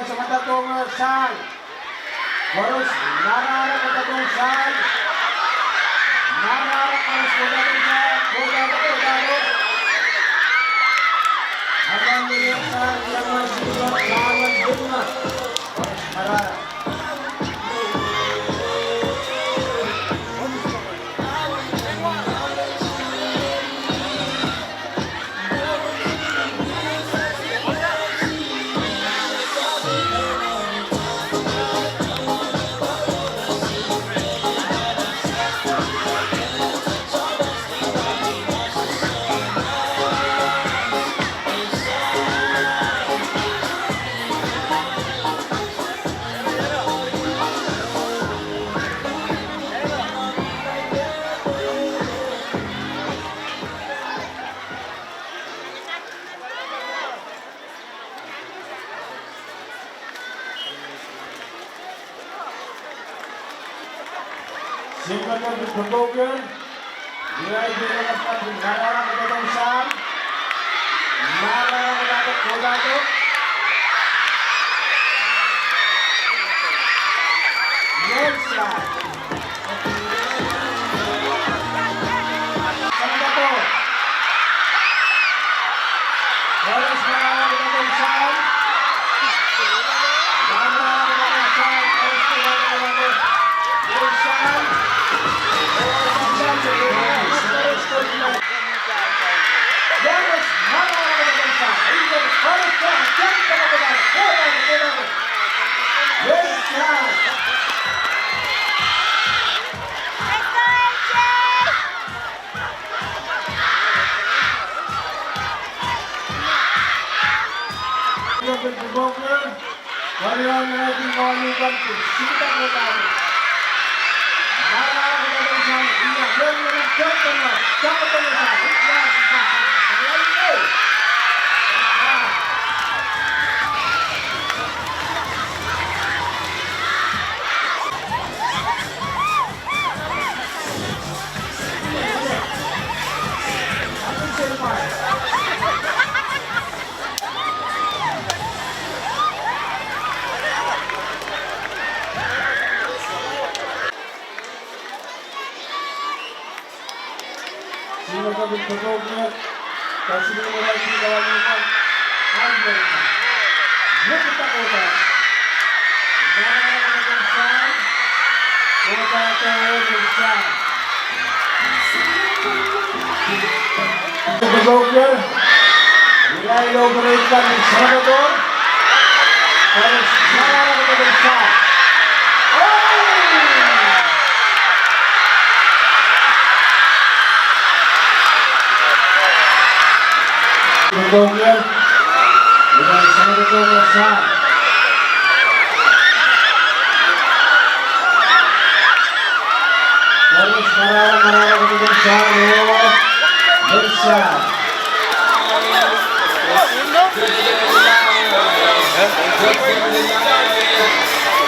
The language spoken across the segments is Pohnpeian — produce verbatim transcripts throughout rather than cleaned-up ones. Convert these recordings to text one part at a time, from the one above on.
Samatadohng sang. Koaros marahra, samatadohng sang. Marahra, koaros kohdadohng sang. Kohdadohng, kohdadohng. Akan mie sang, ia koaros kohdadohng sang. Koaros marahra. Singkot en pwukoa, irail pil en pahn marahra kohdadohng sang. Marahra kohdadohng, kohdadohng. Yes, sir.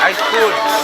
High school.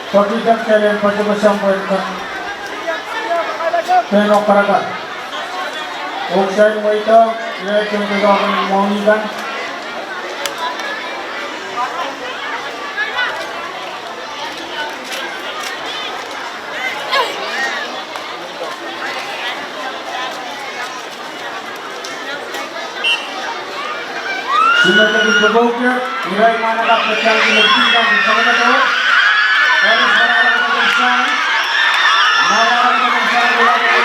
Pwehki dah kelen patohwan sampah en ka. Pehn oh karaka. Ong sain mweidong, irail patohwan mwohni kan. Sine tepin pwopwoud, irail mwahnakapw me tangki me pihda di samatato. Koaros mwahnakapw me tangki sang. Mwahnakapw me tangki sang, mwahnakapw me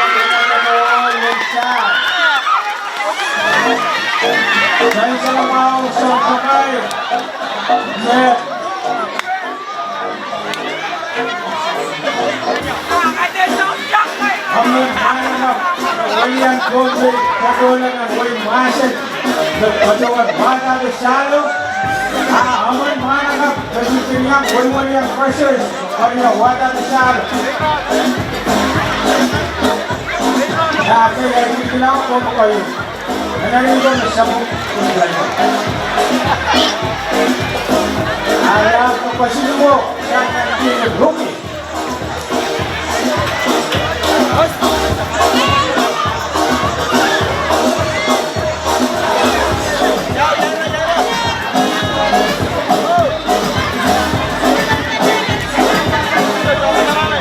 tangki sang. Sain salamwahu, soahng sakai. Me Emen mwahnakapw, welian Pohnpei, patohla nan wehin Mahsen, me patohwan wadahda sahlo. A emen mwahnakapw, me pil iang welian Crusaders, patohwan wadahda sahlo. A, kei, kei, kei, kei, kei, kei, kei, Ana ni ko me samu. Ara ko pasini mo, sa nan ki ruki.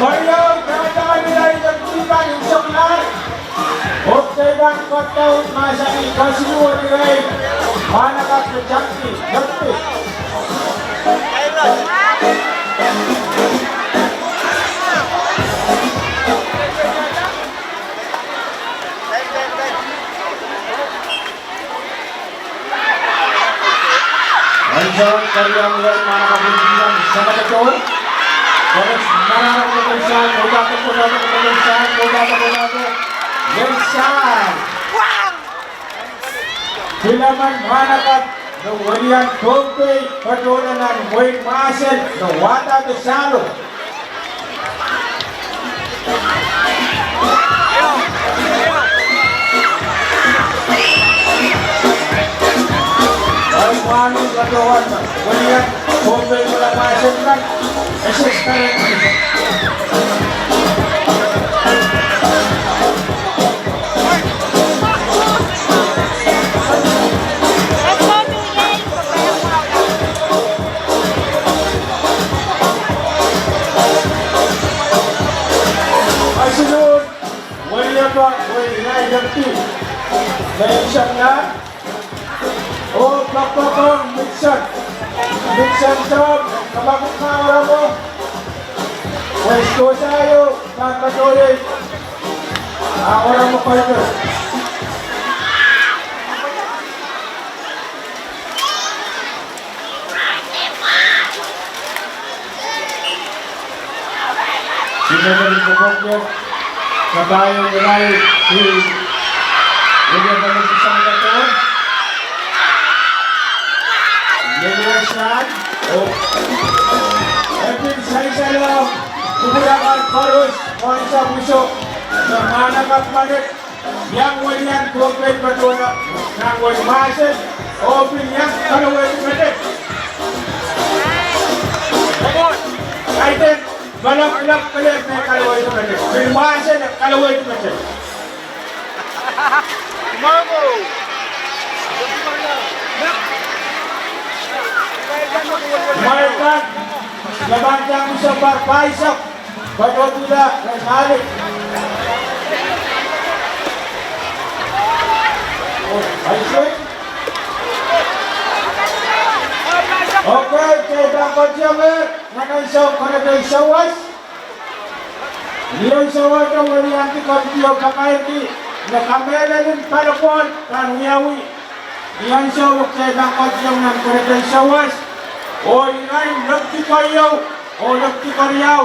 Koiau, kata ni lai dan tikan insoklar. Oktedan koadoahk mahsanih koasoi ong irail mwahnakapw me tangki, tangki. Ansou keriau irail mwahnakapw me tangki, samatato. Koaros mwahnakapw me tangki sang, kodato, kodato, kodato, sang, kodato, kodato. Len sang. Pil emen mwahnakapw me welian Pohnpei patohla nan wehin Mahsen me wadahda sahlo. Ai mwahnakapw patohwan welian Pohnpei me Mahsen kan. Ese karen. Asilun, weliapa, wei, nai, yakti. Nai, isang na. Oh, pahpahpahn Nixon. Nixon Tom, kapakap kan Oramo. West Coast aio, pahn patohwan. Ah, Oramo Fighter. Sine tepin pwopwoud, kataio ngehi, welian pahn pil sang patohwan. Ngehi sang, oh. E pil sansal, kupwuramwail koaros, koaros pwiso, me mwahnakapw mwanet. Iang welian Pohnpei patohla nan wehin Mahsen, oh pil iang kalowehdi menet. Aiden, malap, malap, kalep me kalowehdi menet. Pil Mahsen kalowehdi menet. Mwail kan, Japan tang uso par paisok. Patohla, eh, Malik. Oh, I see. Okay, kitail pahn kotiong nan ansou koaros sawas. Ni ansou akan weliandi koaros pakairki, me kamehlel en pali pwohn pahn wiawi. Ni ansou kitail pahn kotiong nan koaros sawas. Oh irail lepidi keieu oh lepidi keriau,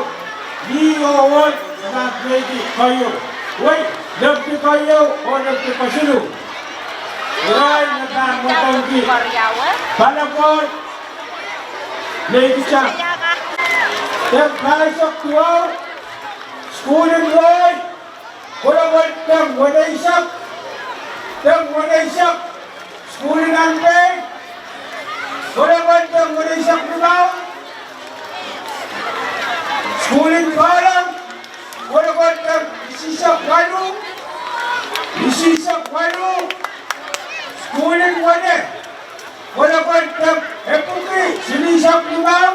ni oh ohl, me pahn pweidi keieu. Wei, lepidi keieu oh lepidi kesiluh. Irail me pahn mwadangki palakohn, me iei deng pahisek duwau, sukuhl en wehi, kolokol deng weneisek, deng weneisek, sukuhl en Pohnpei, kolokol deng weneisek limau, sukuhl en Pauleng, kolokol deng isihsek waluh, isihsek waluh, sukuhl en Wene, kolokol deng epwiki silihsek limau,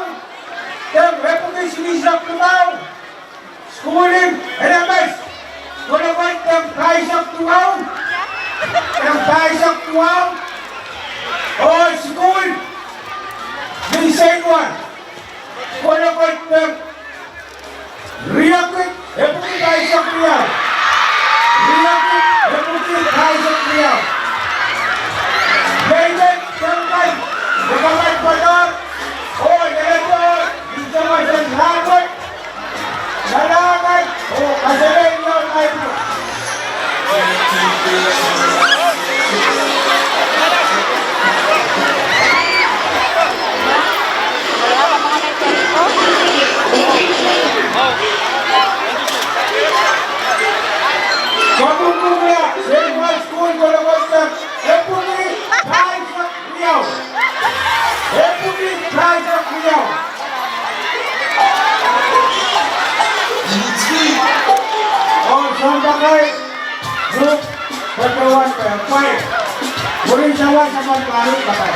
deng epwiki silihsek limau, sukuhl en N M S, kolokol deng pahisek duwau, deng pahisek duwau, oh sukuhl ni Seiwan, kolokol deng riekid epwiki pahisek riau, riekid epwiki pahisek riau. Mehmen deng kan, me kamwadpwador oh leledo, ni sewese rahnwet, kalahngan oh kaselehlie ahi. Kopwung kumla, Seiwan sukuhl kolokol deng epwiki pahisek riau. Epwiki pahisek riau. Oh sounpakei, Luke, patohwan pwe pwai. Mwurin sawas, soangen pahr, pwai.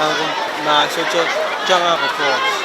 Ahpw ma sohte tangahki force.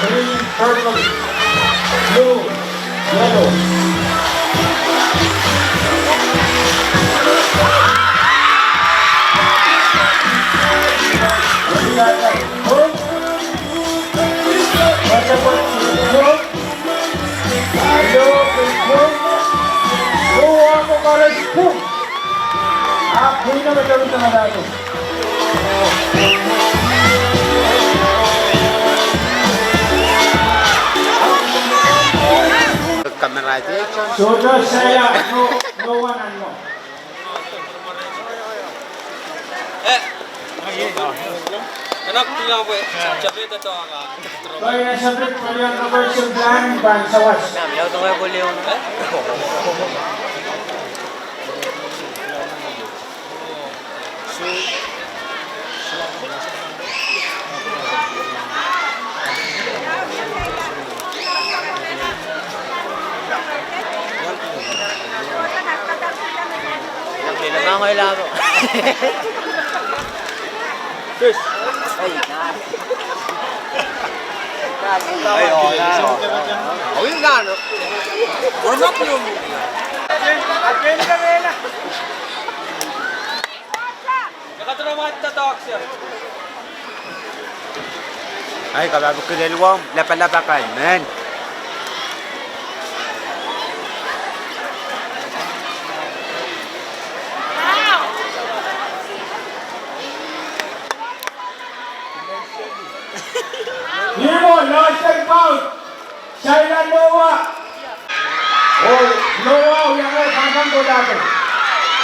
Green, purple, blue, yellow. Sohte sair, no, no one and no. Ai, kapahpeki lel wong, lapalap akan, men. Ih mwo, lost and found. Sair Noah. Oh, Noah, wiahiong pahn pahn kodahdo.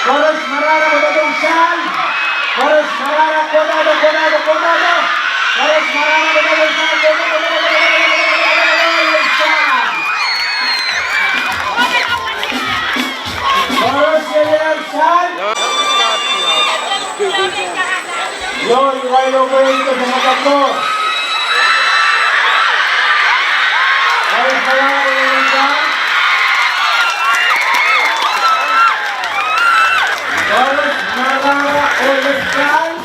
Koaros marahra kodahdo sang. Koaros marahra kodahdo, kodahdo, kodahdo. Koaros marahra kodahdo sang, kodahdo, kodahdo, kodahdo, kodahdo, kodahdo, sang. Koaros lelehr sang. Yo, irail oh pwe ito sama kako. Koaros marahra, koaros marahra, koaros sang.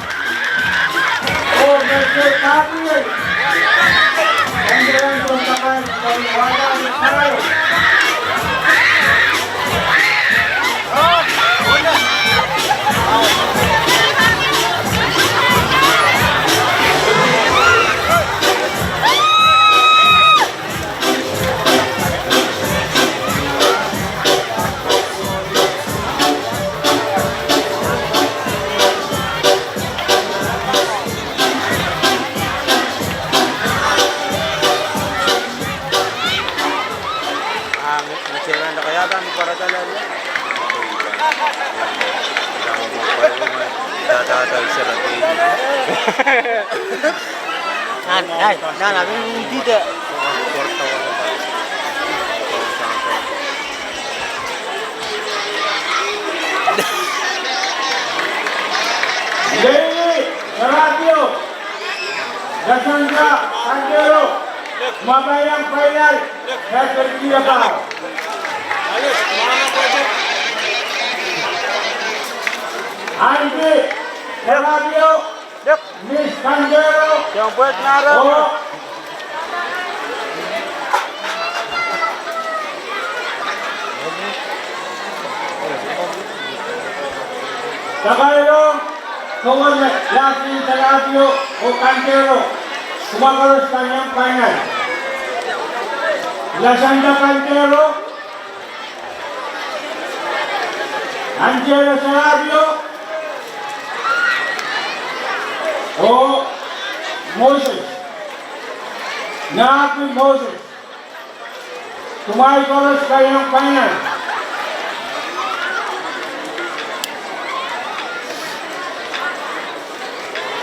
Nan, nan, nan, nan, nan, nan, nan, nan, Leili Sarabio, Lasanta Kantero, kumwa pahn iang final, Patrick Diabau. Andy Sarabio, Miss Kantero, oh, Takairo, Kowon Lasanta Kantero, kumwa koaros pahn iang final. Lasanta Kantero, Angela Sarabio, oh Moses, Napi Moses. Kumwail koaros pahn iang final.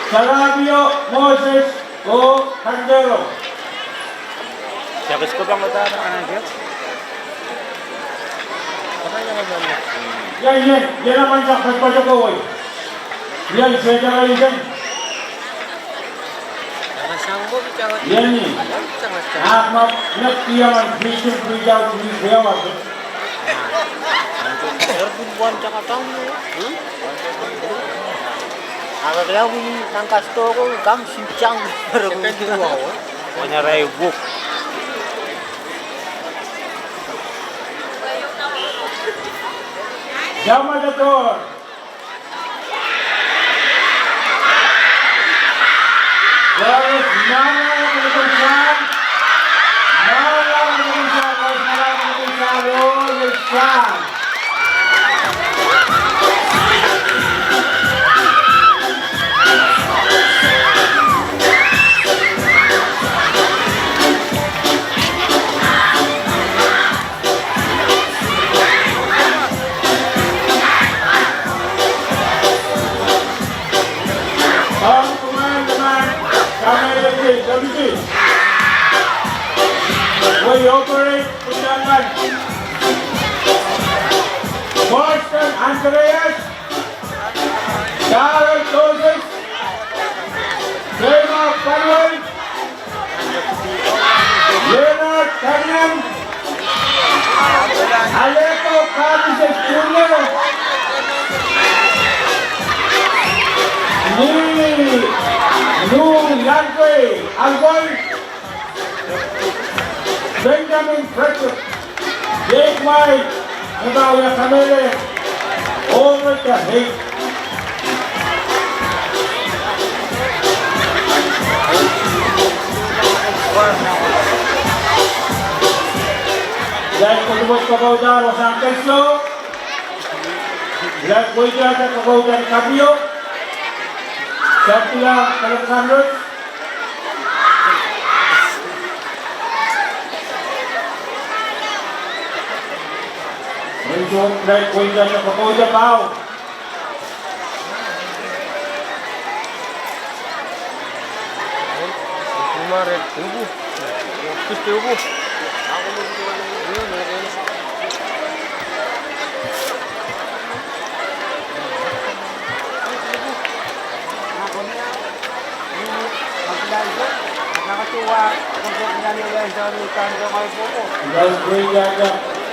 Sarabio, Moses, oh Kantero. Ia, ia, ia, ia, ia, ia, ia, Ian, se tara ikan. Ian ni. Ahmad, ian tiaman, bikin, bikin, bikin, bikin. Erpun wan tanga tang. Aka kau ini tangkas toko, kam sintiang. Wanya rai buk. Jama dator. Ong kumwail, kumwail, kumwail, kumwail, kumwail. Wei operate, kumwail. Boston Andreas, Darrell Joseph, Raymond Fanuel, Leonard Kariam, Aleko Kabises Junior, ni Nuh Landry Algol, Benjamin Frederick, Jake White, me pahn wia kamehlele, over the head. Ia, koaros kapwaiada sang keslo. Ia, koaros kapwaiada kapio. Sakula, kalahngan. Mentor, ia, koaros kapwaiada pau.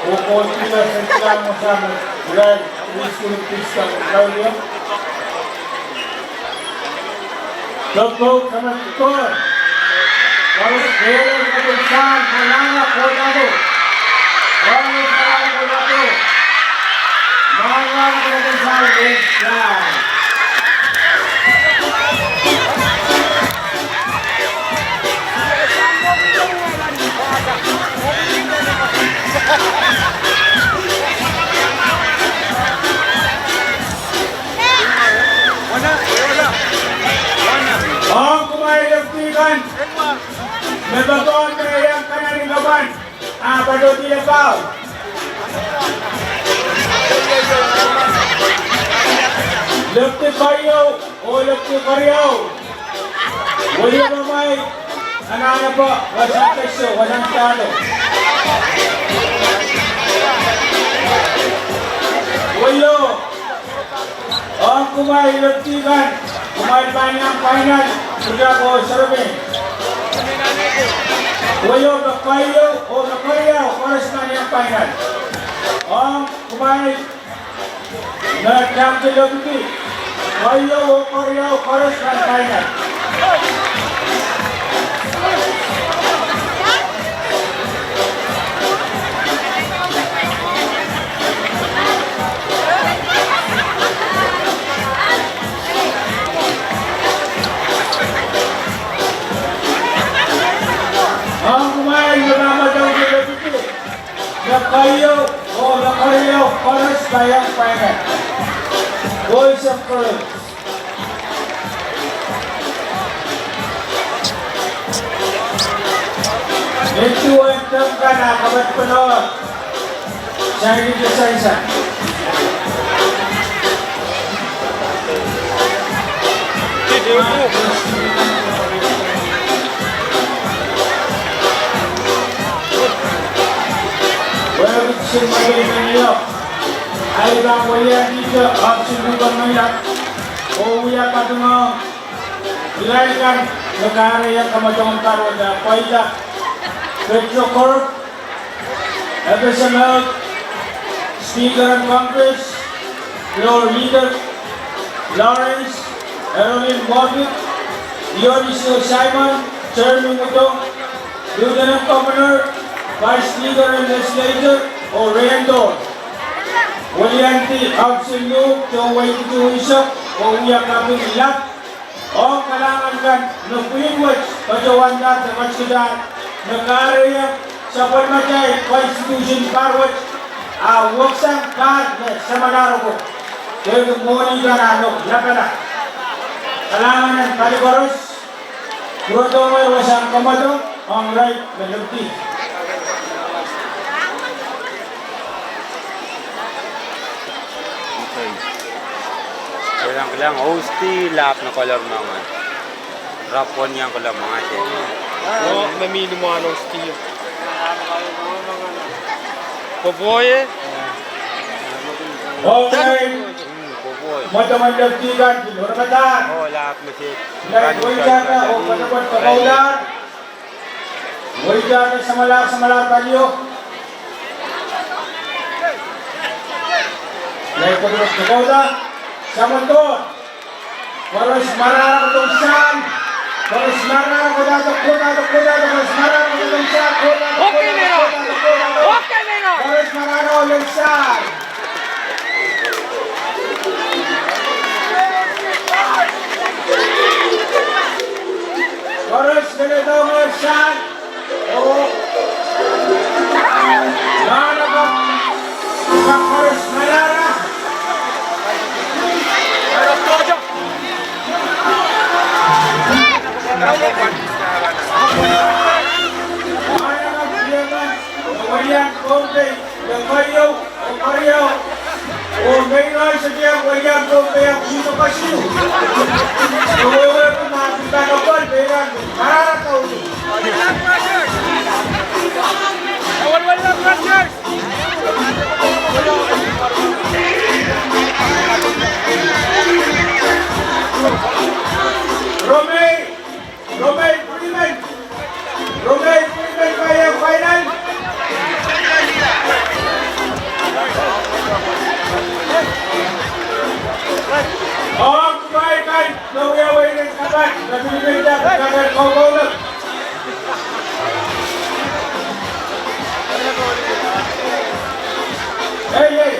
Kokohsang, kokohsang, kokohsang. Ong kumwail lefti kan, me pahn me iang kanani kapwan, ah, patohdi pau. Lepidi keieu oh lepidi keriau. Weliamamwail anahnepe wasahn kesiou, wasahn sahlo. Weliamamwail, ong kumwail lepidi kan, kumwail pahn iang final, pwutak oh serepein. Weliamamwail keieu oh keriau, koaros pahn iang final. Ong kumwail me tangki lepidi, keieu oh keriau, koaros pahn final. Ong kumwail me pahn tangki lepidi, me keieu oh me keriau, koaros pahn iang final. Boys of Courage. Nin duwen teng kan a kapatpene, saikinte sansal. Wehwehki kisin mwein meniok, ahi pahn weliandi Oxygen Luke Meinlap, oh wia katongohng irail kan me kahrehiong kamwadong en pahr wet, pweida Petro Korop, F S M L, Speaker en Congress, Floor Leader Lawrence Erolin Moffitt, Dionisio Simon, Jeremy Mudong, Lieutenant Governor, Vice Speaker en Legislature, oh Rehn Dohl. Weliandi Oxygen Luke, tohn wehi Kituwisok, oh wia kaping lap ong kalahngan kan me pwihn wet patohwanda de ketiket me kahrehiong sapwellimatail constitution pahr wet, a weksang pahr me samwalahro ko. Pwehki mwohni kan a lok lapalap. Kalahngan en pali koaros. Pwurodohng wasahn kamwadong ong irail me lepidi. Kilang, kilang, host-i lap me kolor manga. Rapon iang kolor manga se. Oh, me mi ni mwahl host-i. Popoe. Okay. Hmm, popoe. Mwadang en lepidi kan pil oremadahr. Oh, lap me se. Irail weitahta oh patohwan pokoudahr. Weitahta samwalahr, samwalahr palio. Irail patohwan pokoudahr. Samwalahr. Koaros marahn kohdohng sahl. Koaros marahn kohdohng, kohdohng, kohdohng, koaros marahn kohdohng sahl, kohdohng, kohdohng, kohdohng, kohdohng. Koaros marahn kohdohng sahl. Koaros leledohng sahl. Oh. Nan aka, aka koaros marahn. Nan aka, welian Pohnpei, de keieu, oh keriau, oh me irail sohte iang welian Pohnpei, iang Pohnpei kesiluh. Oh wehwehki ma pil pahn apwal, me irail marahn koudu. Romeir, Romeir Freeman. Romeir Freeman pahn iang final. Ong kumwail kan me wiawi nin kapakap, me pil pil da kapakap kokoulok. Ei, ei.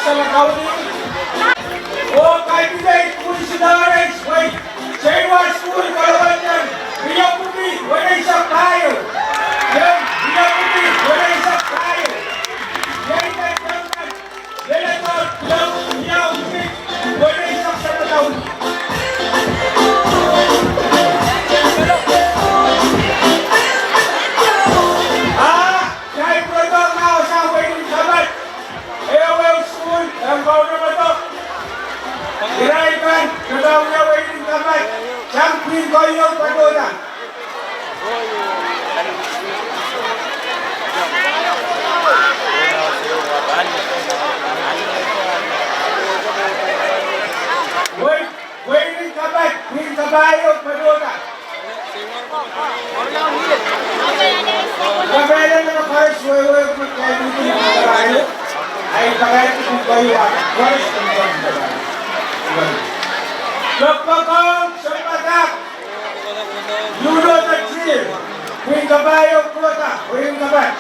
Saledowny. Oh candidate Quincy Lawrence, wei, Seiwa School, Kolokolte, riepwiki weneisek pahieu. Ien, riepwiki weneisek pahieu. Ien, ien, ien, ien, ien, ien, ien, weneisek saledowny. Ah, Kitail pwurodo mwahu sang wehin Kapat. Ehu ehu sukuhl en kaunopada irail kan me pahn wia wehin Kapat sang pwihn keieu patohda. Wehi-, wehin Kapat, pwihn kapahieu patohda. Kapehlele me koaros wehwehki me kaimwisekala, ahi pakairki pwihn keieu koaros. Lokpokong, sounpadahk, you know the drill. Pwihn kapahieu patohda, wehin Kapat.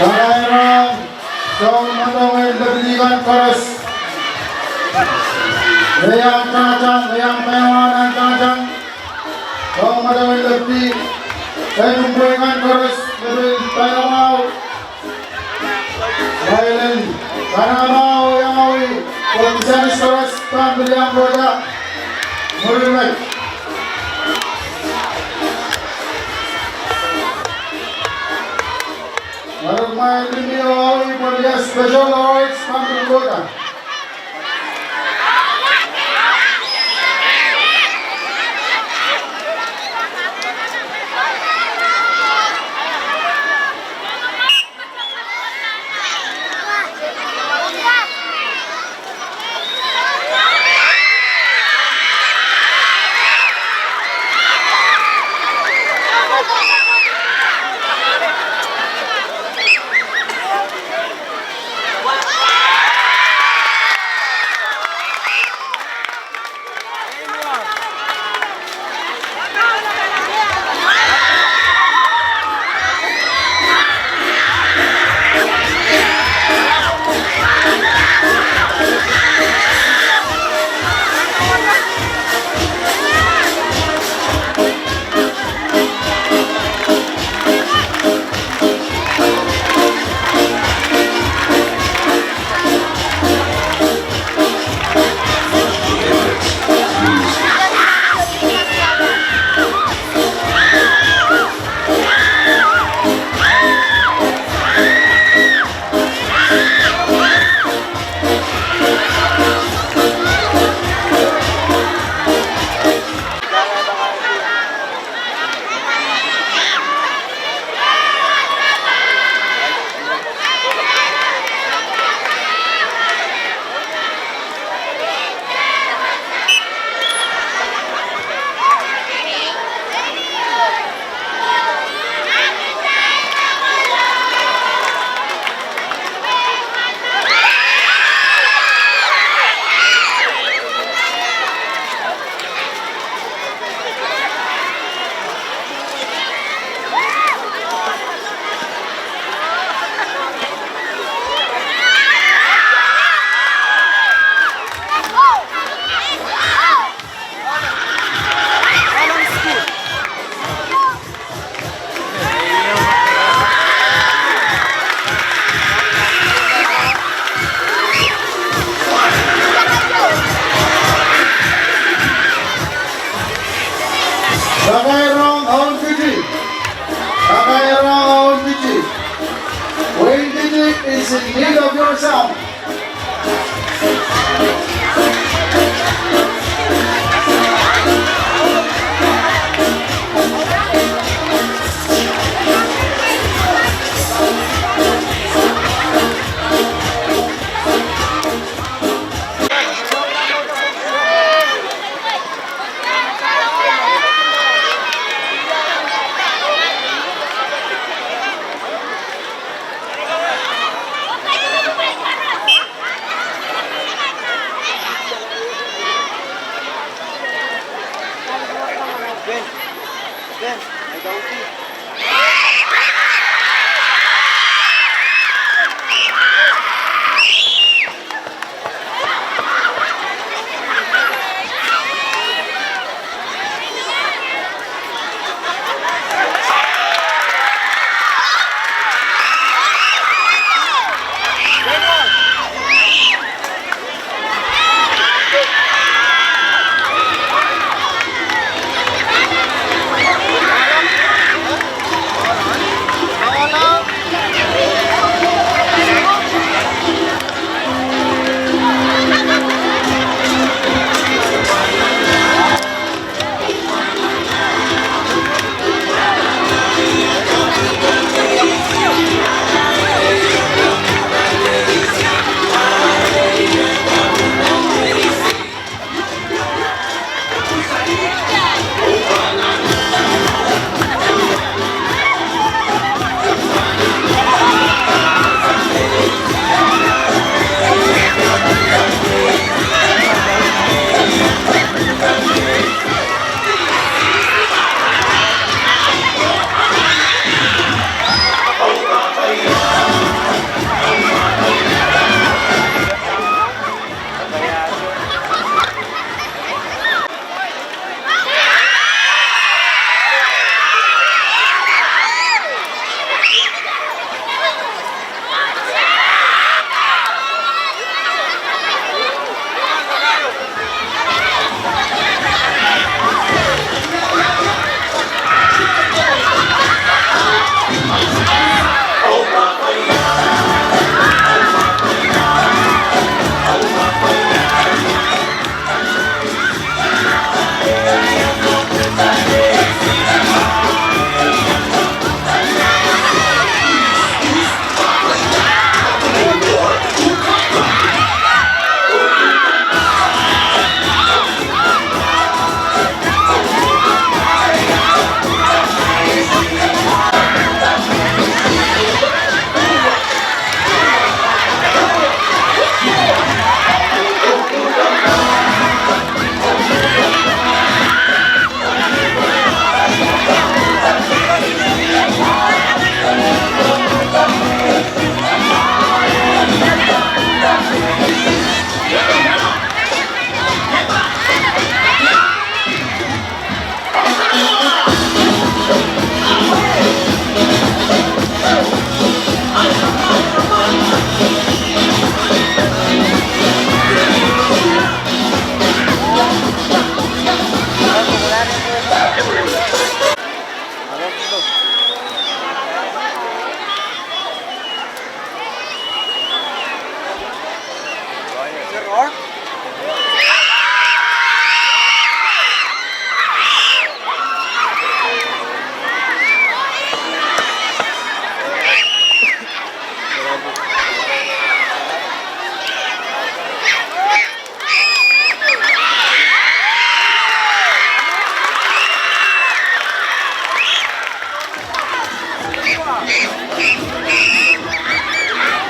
Kalahngan, soun mwadang en Lepidi kan koaros. Iang tahtang, iang paiamwahu nan tahtang. Soun mwadang en Lepidi, eh, pwuhk kan koaros, Lepidi paiamwahu. Irail en kanamwahu, iang awi, oh kisalis koaros pahn pil iang kohda mwurin met. Irail en mwail limih awi, pwe iei special awards pahn pil kohda. in need of your sound.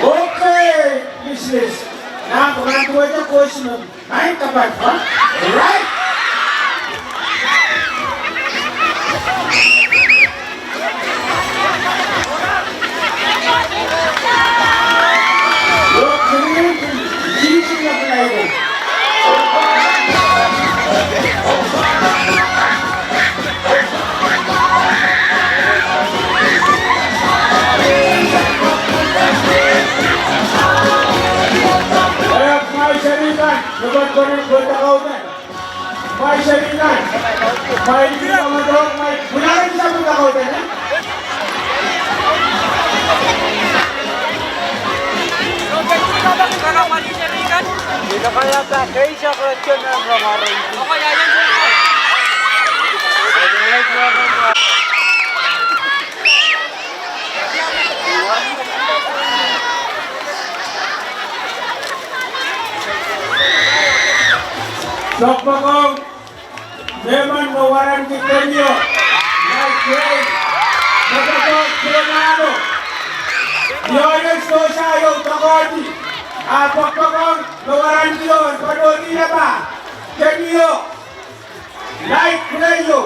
Okay, Miss Liz. Nan pwukan duwehte koaros men, maing kapat, ha? Right. Poakpoakong mehmen me waranki Temio, Light Gray, me patohdo Puonalo. Ionen sidohsa ieu doakohdi, a poakpoakong me waranki o patohdo Temio, Light Gray ieu.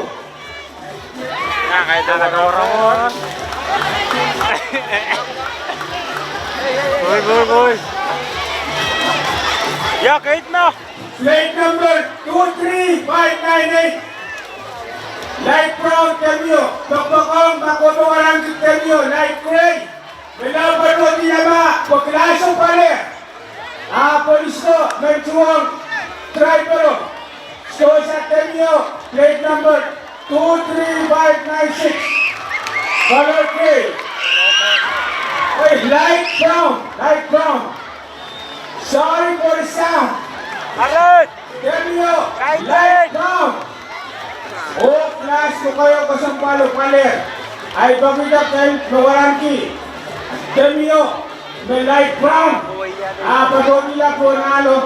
Oi, oi, oi. Ia, kaidehn. Plate number two three five nine eight. Light brown Temio, poakpoakong me kohdo waranki Temio, Light Gray. Me lao patohdo Temio, pwe kilahsang pale. A polis ko men tuhwong tribal o. Sidohsa Temio, plate number two three five nine six. Color gray. Hey, light brown, light brown. Sorry for the sound. Temio, light brown. Oh, class, kokoyo kesempwal pwale. Ahi pekida pen me waranki Temio me light brown. A patohdo Puonalo.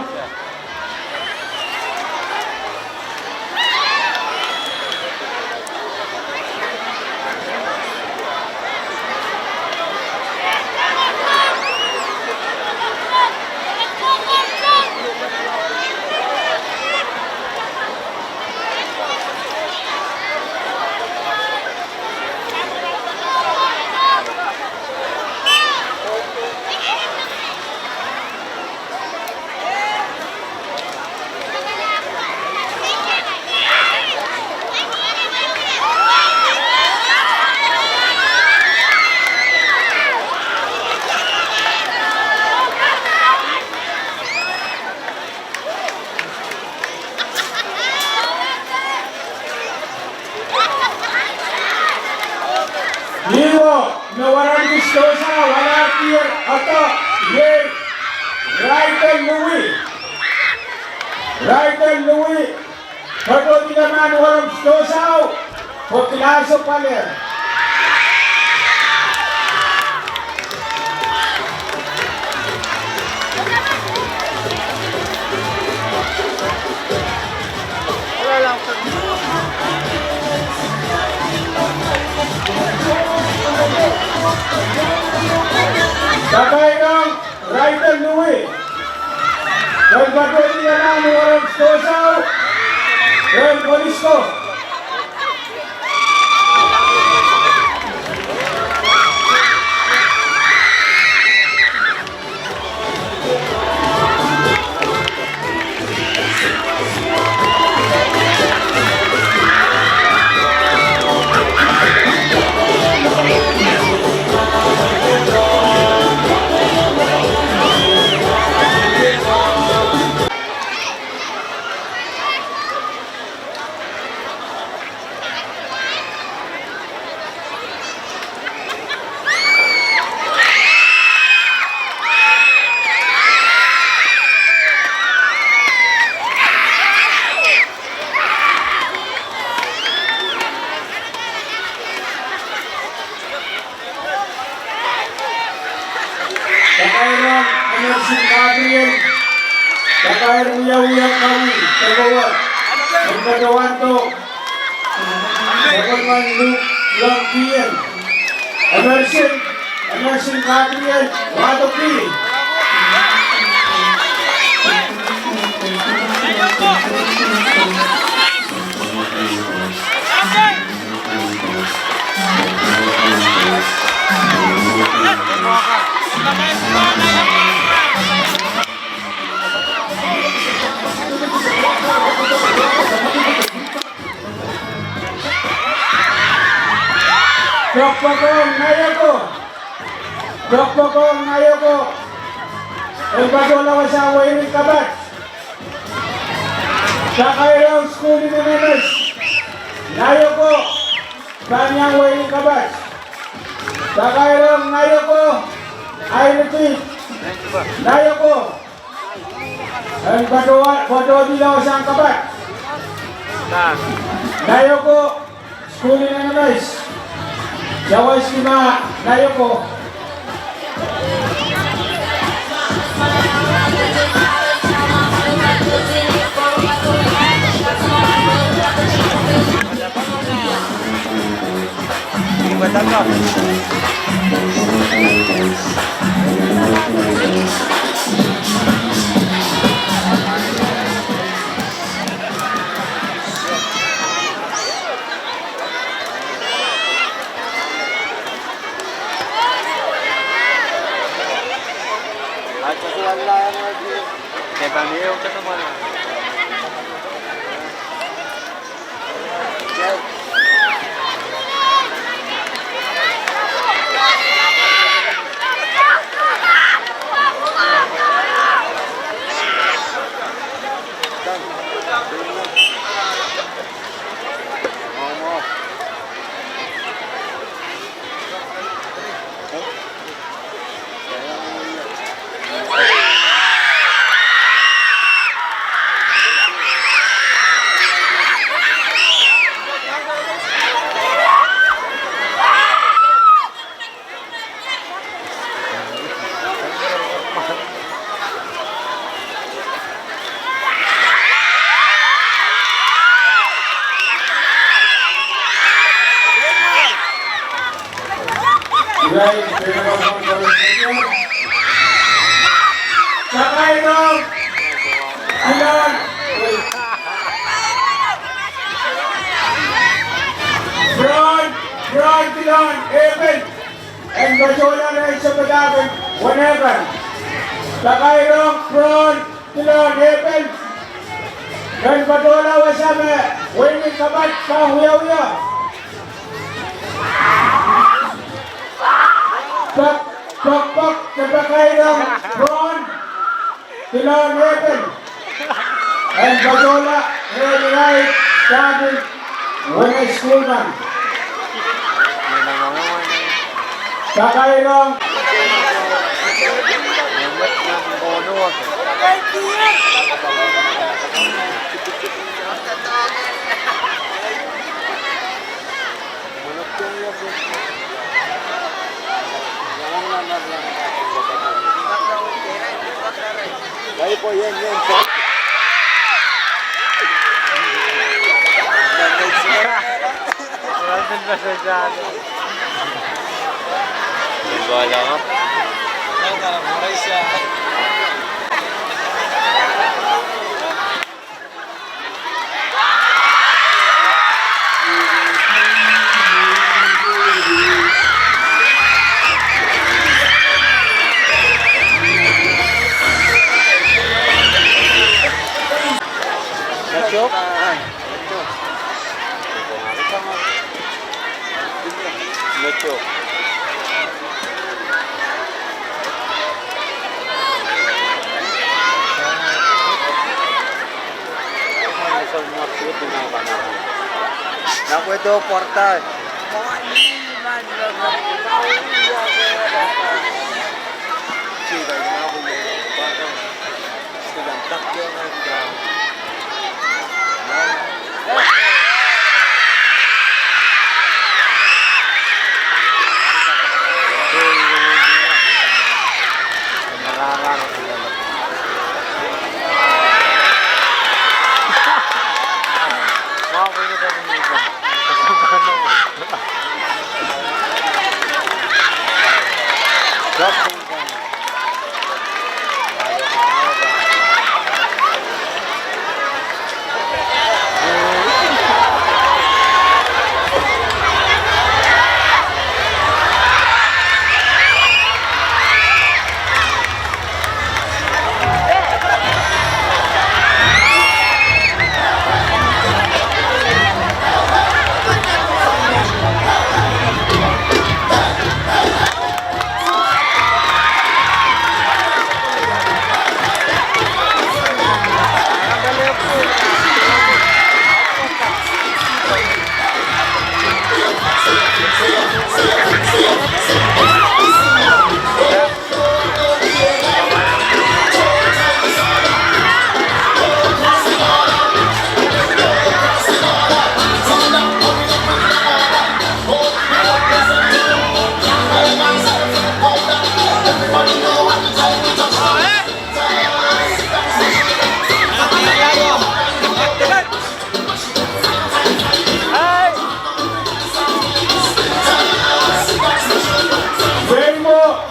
Ih me waranki sidohsa, waranki ata, iei Raidel Lui. Raidel Lui, patohdo Temio waranki sidohsa, pwe kilahsang pale. Kakairong Raidel Lui. Ren patohdo Temio waranki sidohsa, ren polis ko. Kakairong Emerson Gabriel, kakair wiawi en kawi, Tokowar, en patohwando, Tokowar Luke Long Kien, Emerson, Emerson Gabriel, wahdo kih. Poakpoakong Naioko. Poakpoakong Naioko. En patohla wasa wehin Kapat. Kakairong School Independence. Naioko. Pahn iang wehin Kapat. Kakairong Naioko. Airiti. Naioko. En patohwan, patohwan wasahn kapat. Naioko, sukuhl en N M S. Sawas Kima, Naioko. Kakairong, Kilon. Pwurohn, Pwurohn Kilon Epel. En patohla rehn sapwellimen Wenehkan. Kakairong Pwurohn Kilon Epel. En patohla wasa me wehin kapat pahn wiewia. Pok, pok, pok, kakairong Pwurohn Kilon Epel. En patohla rehn irail dahpin wene sukuhl kan. Kakairong.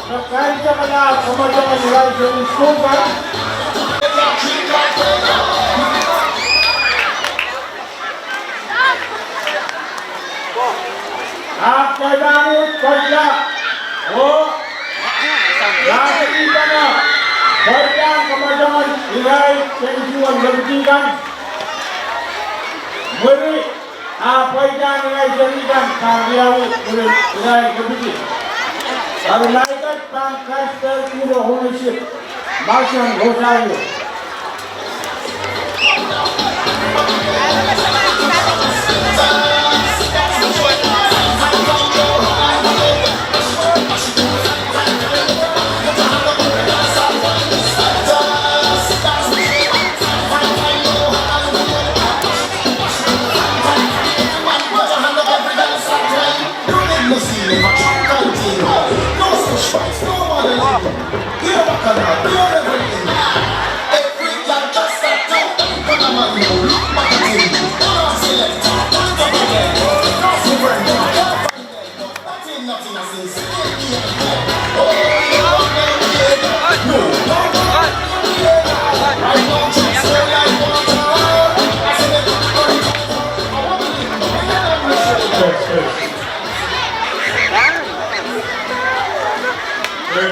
Kaidehk kamwadong irail seri sukuhl kan. Ahpw kitail pahn uhd pwarada oh mahsanih pahn pwarada kamwadong irail seri sukuhl kan. Mwuri, ahpw pwarada irail seri kan pahn wiawi mwurin irail kepiti. Eri ma iket pahn kasper kuhro ownership, mahsen Rosario.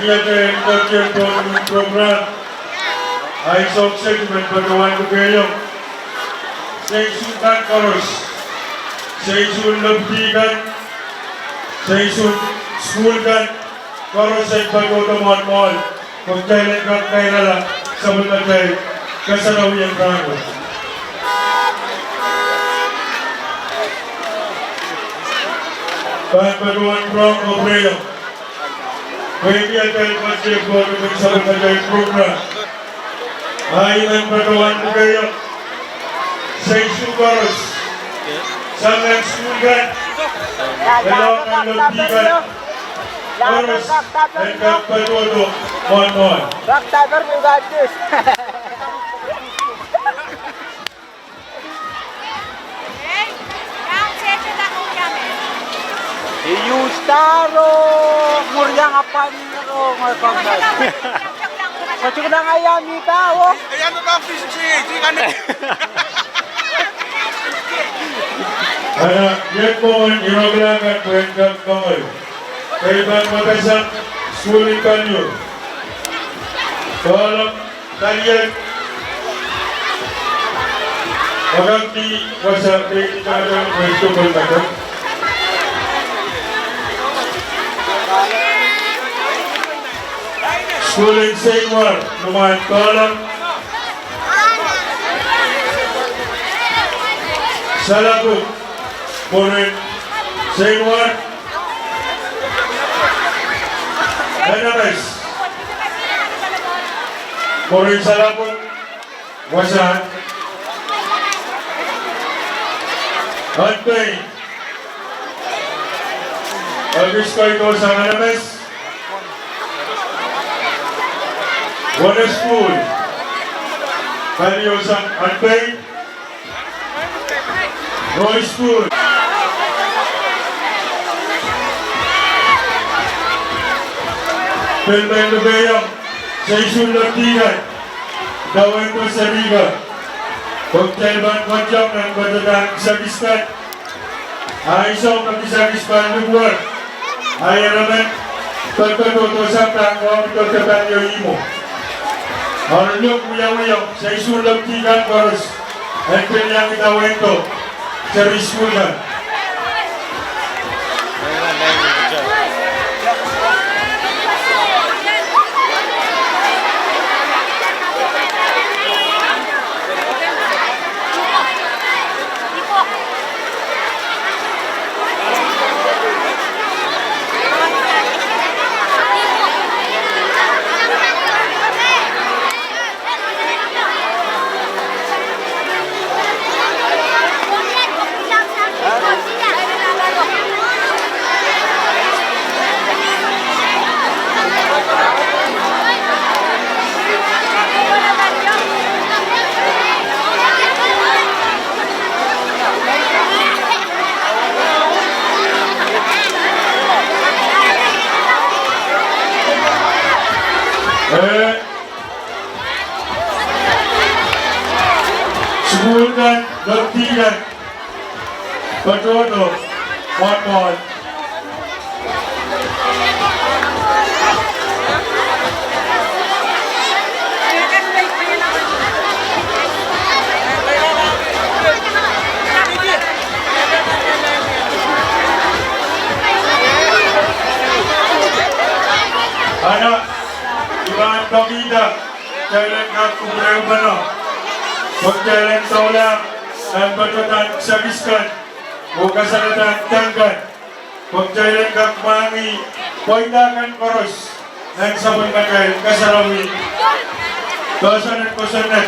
Kemehte en koahiek pohn program. Ahi soahng kiset I men patohwan lukehiong seisoun kan koaros, seisoun lepidi kan, seisoun sukuhl kan, koaros en patohdo mwohn mwoahl, pwe kitail en kak kairala sapwellimatail kasarawi en rahn wet. Pahn patohwan pwurehng oh pwurehng pwehki atail koahiek pohn sapwellimatail program. Ahi men patohwan lukehiong seisoun koaros, sang nan sukuhl kan, lelohng nan lepidi kan, koaros en kak patohdo mwohn mwoahl. Iustaro muriang apani ro ngai pangkai. Kau cukup nang ayah mita, oh. Ara, iet mwomwen irokla kan pwehn kak mongoi. Kei pahn mepeseng sukuhl en Paliu. Kolom, Paliu. Wakakti wasa pei ni kanakan wes tupul kata. Sukuhl en Seinwar, Numan Kolom. Salapung, mwurin Seinwar. Anamas, mwurin Salapung. Wasahn. Anpei. Ekis koido sang Anamas. Wone sukuhl. Paliu sang Anpei. Roy sukuhl. Pil men lukehiong seisoun lepidi kan, idawehn ko seri kan. Pwe kitail pahn koadohng nan patohwan kisakis kan. Ahi soahng me kisakis pahn likwer. Ahi eremen, patohdo dohsang pahn wahdo de pahn iei ihmwo. Eri lok wiawiong seisoun lepidi kan koaros en pil iang idawehn ko seri sukuhl kan. Eh, sukuhl kan, lopdi kan, patohdo, mwohn mwohn. Ana, I pahn pekihda kitail en kak kupwurehng pahn, pwe kitail en doula nan patohwan kisakis kan oh kasalehda tang kan, pwe kitail en kak mwahngih pweida kan koaros nan sapwellimatail kasarawi, poahsoan en kosonned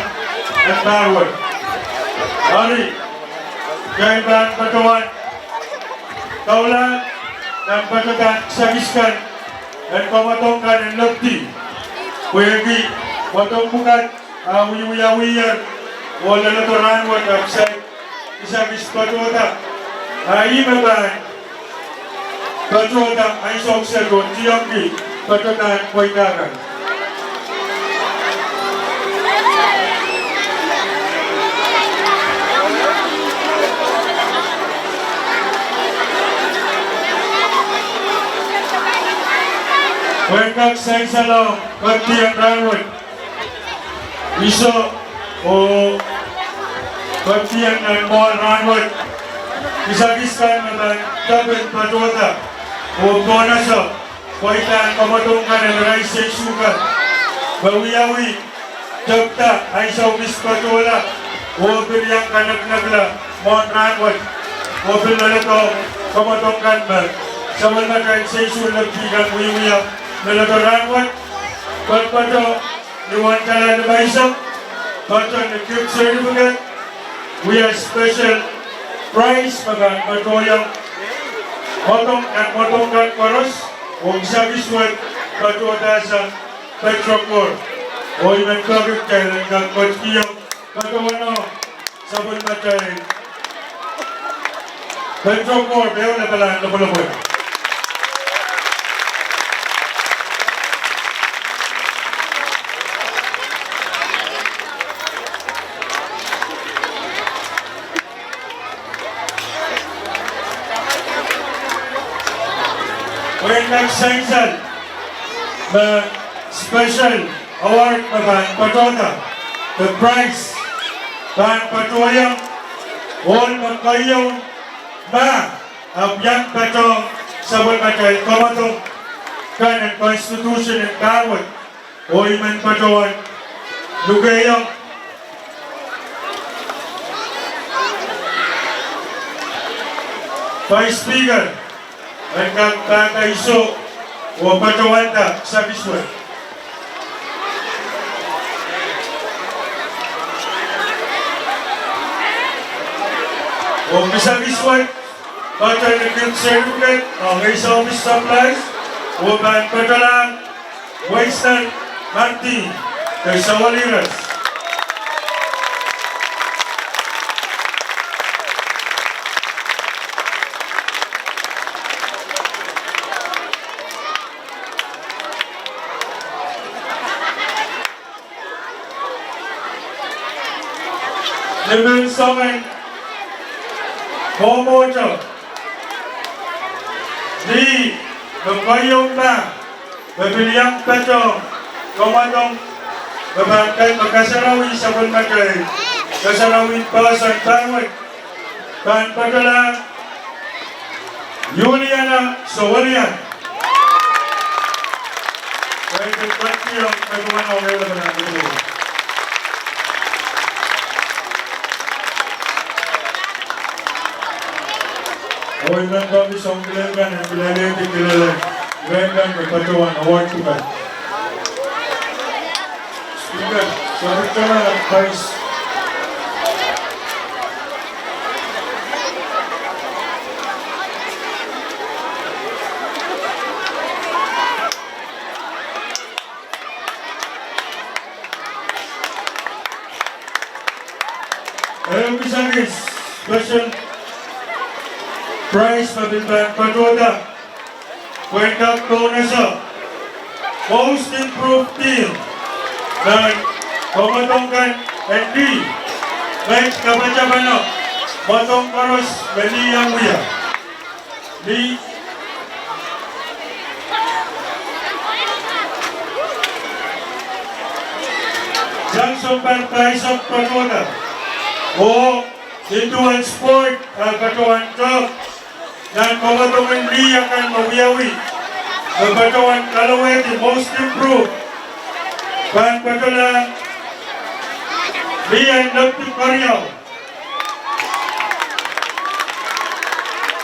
en pahr wet. Eri, kitail pahn patohwan doula nan patohwan kisakis kan en kamwadong kan en lopdi, pwehki mwadong pwukat a wiewiawiher oh leledo rahnwet, ahpw saik kisakis patohda, a ih me pahn patohda ansou kiset oh tiengki patohwan pweida kan. Pwehn kak sansalohng pekdien rahnwet, iso oh pekdien nan mwoahl rahnwet, kisakis kan me pahn tepin patohda oh pohnese pweida en kamwadong kan en irail seisu kan, me wiawi tepda ansou kis patohla oh pil iang kaneknekla mwohn rahnwet, oh pil leledo kamwadong kan me sapwellimatail seisu lopdi kan wiewia leledo rahnwet, patohdo ni wan tala limeisek, patohdo ni gift certificate, wia special prize me pahn patohiong mwadong, nan mwadong kan koaros, oh kisakis wet patohda sang petrokor. Oh I men peki kitail en kak ketikihong patohwanohng sapwellimatail petrokor, pwe lapalahn lopwolopwol. Pwehn kak sansal me special award me pahn patohda, the prize, pahn patohiong ohl me keieun mah, ahpw iang patohng sapwellimatail kamwadong kan en constitution en pahr wet. Oh I men patohwan lukehiong Vice Speaker en kak pahda iso oh patohwanda kisakis wet. Oh kisakis wet, patohdo ni gift certificate ong eis office supplies, oh pahn patohlahng Winston Martin, de Sawaliras. Ni men soangen mwomwohdiso, ni me keieun mah me pil iang patohng kamwadong me pahn ket me kasarawi sapwellimatail kasarawi poahsoan pahr wet, pahn patohlahng Juliana Sowalian. Kaidehn ketiong me duwen ong ehu lapalahn lopwolopwol. Oh I men peki soahng kilang kan en pil alehdi kilelen irail kan me patohwan award pwukat. Speaker, Speaker, Vice. Ehu kisakis special prize me pil pahn patohda pwehn kak pohnese Most improved team. Nan kamwadong kan en lih, met kapatapano, mwadong koaros me lih iang wia. Lih. Sang sounpar pahisek patohda. Oh, nin duwen sport, eh, patohwan top. Nan kamwadong en lih akan me wiawi, me patohwan kalowehdi most improved, pahn patohlahng lih en Lepdi Keriau.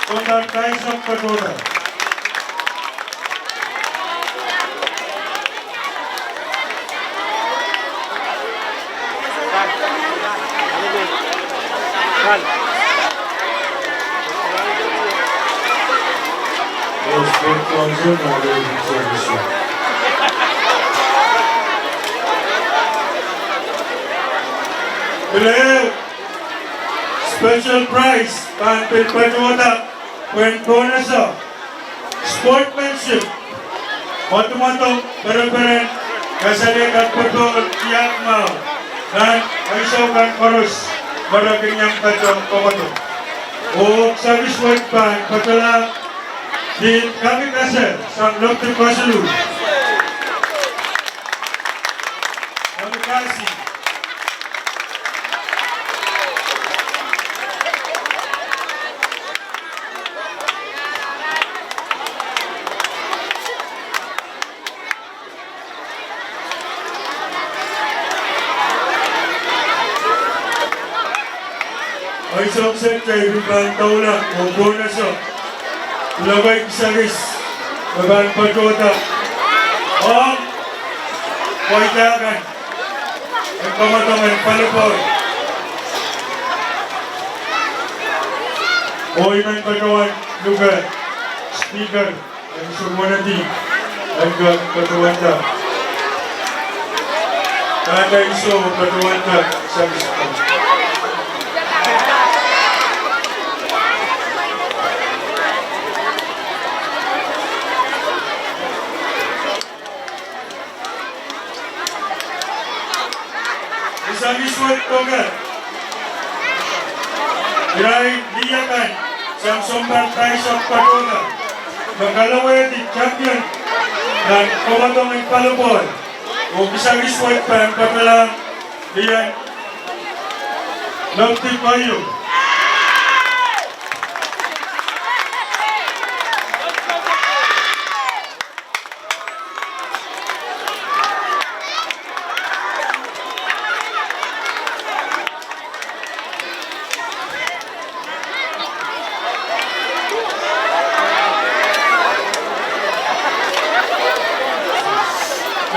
Sounpar pahisek patohda. Pil ehu special prize pahn pil patohda pwehn kohnese sportsmanship, mwadumwadong, pereperen, kasalehda popohl, tiahk mwahu, nan ansou kan koaros me re kin iang patohwan kamwadong. Oh kisakis wet pahn patohlahng Dean Kamikase sang Lepdi Kosulu. Kamikase. Ansou kiset kitail pahn doula oh kohnese lokaia kisakis me pahn patohda ong pwaida kan en kamwadong en volleyball. Oh I men patohwan luke speaker en Sounwanedi en kak patohwanda. Kahrehda I sou patohwanda kisakis kan. Kisakis wet doke irail lih akan sang sounpar pahisek patohda me kalowehdi champion nan kamwadong en volleyball. Oh kisakis wet pahn patohlahng lih en Lepdi Keriau.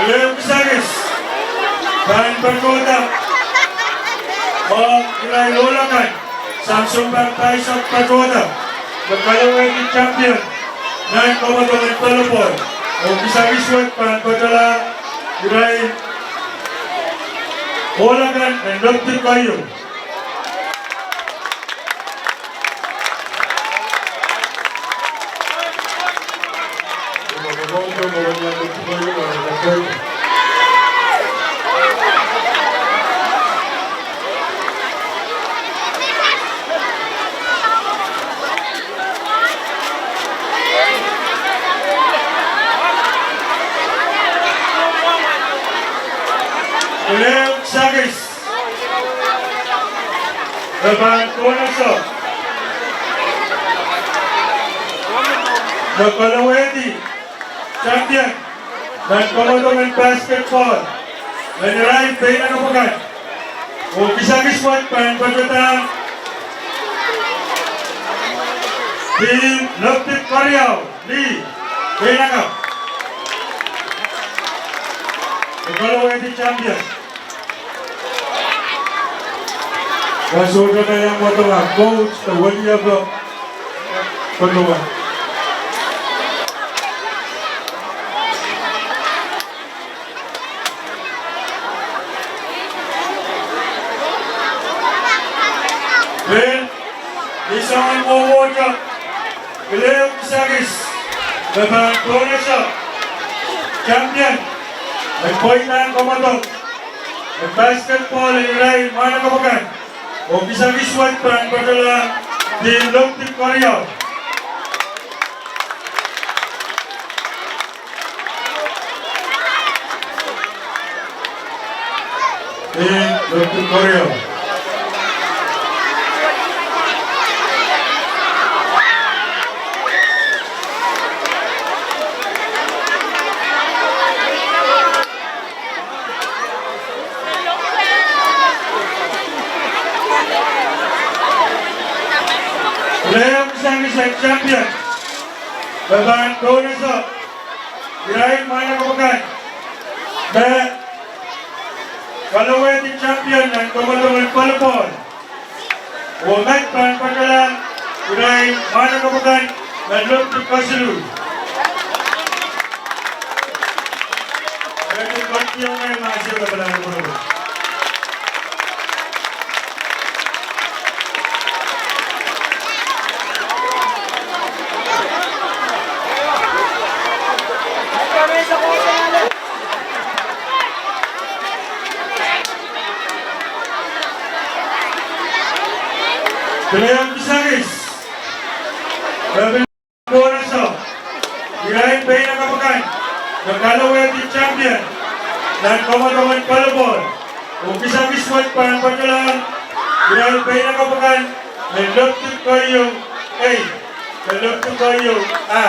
Pil ehu kisakis pahn patohda ong irail ohl akan sang sounpar pahisek patohda me kalowehdi champion nan kamwadong en volleyball. Oh kisakis wet pahn patohlahng irail ohl akan en Lepdi Keriau. Pil ehu kisakis me pahn kohnese me kalowehdi champion nan kamwadong en basketball en irail peinakapw akan. Oh kisakis wet pahn patohda Dean Lepdi Keriau, lih, peinakapw, me kalowehdi champion. Wa sohte me iang mwadang coach de weliepe patohwan. Pil, ni soangen mwohmwohte, pil ehu kisakis me pahn kohnese Champion en pweidahn kamwadong en basketball en irail mwahnakapw akan, oh kisakis wet pahn patohlahng Team Loptik Keriau. Team Loptik Keriau. Irail kisakis en champion me pahn kohnese irail mwahnakapw akan me kalowehdi champion nan kamwadong en volleyball. Oh met pahn patohlahng irail mwahnakapw akan me Loptik Kesiluh. Irail kisakis me pahn kohnese irail peinakapw akan me kalowehdi champion nan kamwadong en volleyball. Oh kisakis wet pahn patohlahng irail peinakapw akan me Loptik Keieu A, me Loptik Keieu A.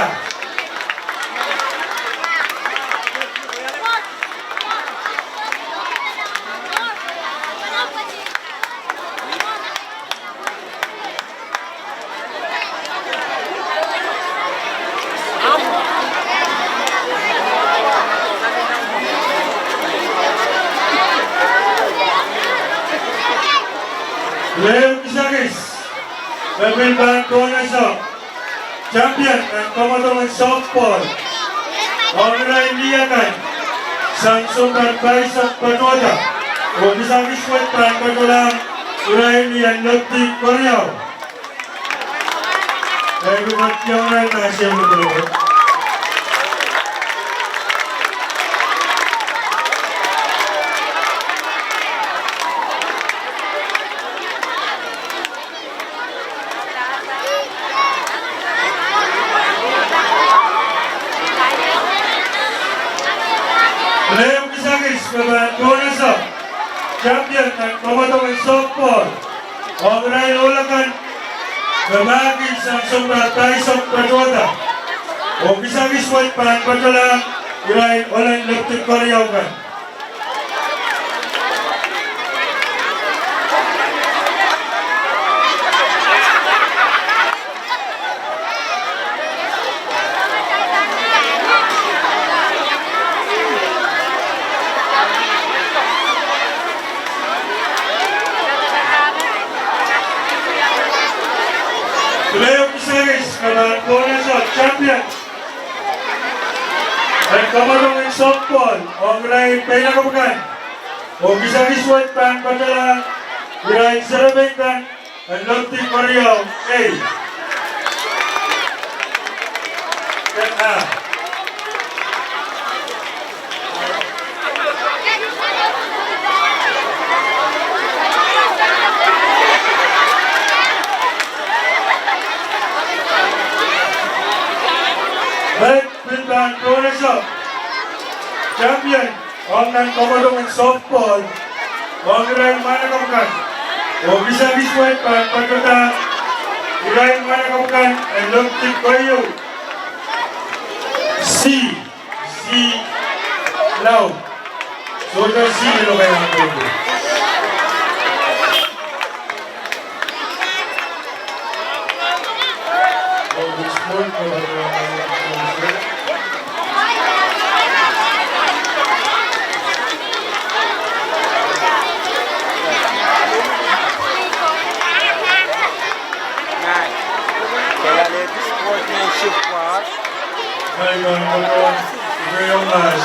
Irail kisakis me pil pahn kohnese champion nan kamwadong en softball ong irail lih akan, sang sounpar pahisek patohda. Oh kisakis wet pahn patohlahng irail en Loptik Keriau. Irail pahn kohnese irail. Irail kisakis me pahn kohnese champion nan kamwadong en softball ong irail ohl akan me mahk sang sounpar pahisek patohda. Oh kisakis wet pahn patohlahng irail ohl en Loptik Keriau kan. Irail kisakis me pahn kohnese champion en kamwadong en softball ong irail peinakapw akan. Oh kisakis wet pahn patohlahng irail serepein kan en Loptik Keriau A. Met pil pahn kohnese champion ong nan kamwadong en softball ong irail mwahnakapw kan. Oh kisakis wet pahn patohda irail mwahnakapw kan en Loptik Keieu C. C. Lao. Sohte C me lokaia pwehki Sportsmanship part. Ngehi pahn patohwan, ngehi ong as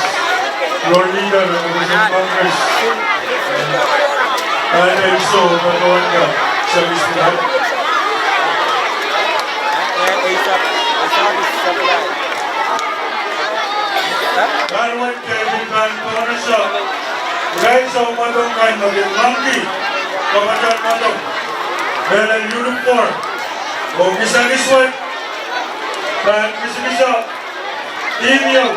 floor leader en Congress. Pahn ansou patohwan ka service plan. Wet kei pil pahn kohdo sang irail soumwadong kan me kin mwangki kapwatan mwadong, mehlel uniform. Oh kisakis wet pahn kisakiso team ieu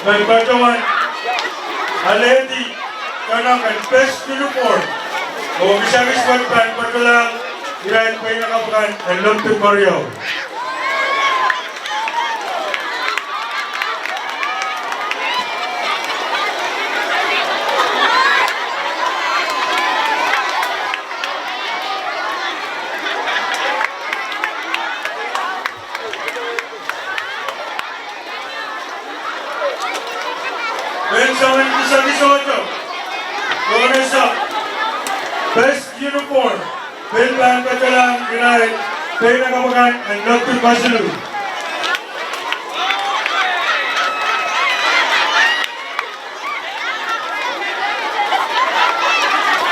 me patohwan alehdi kanak en best uniform. Oh kisakis wet pahn patohlahng irail peinakapw kan en Loptik Keriau. Pil soangen kisakis ohto, kohdo sang best uniform, pil pahn patohlahng irail peinakapw kan en Loptik Kesiluh.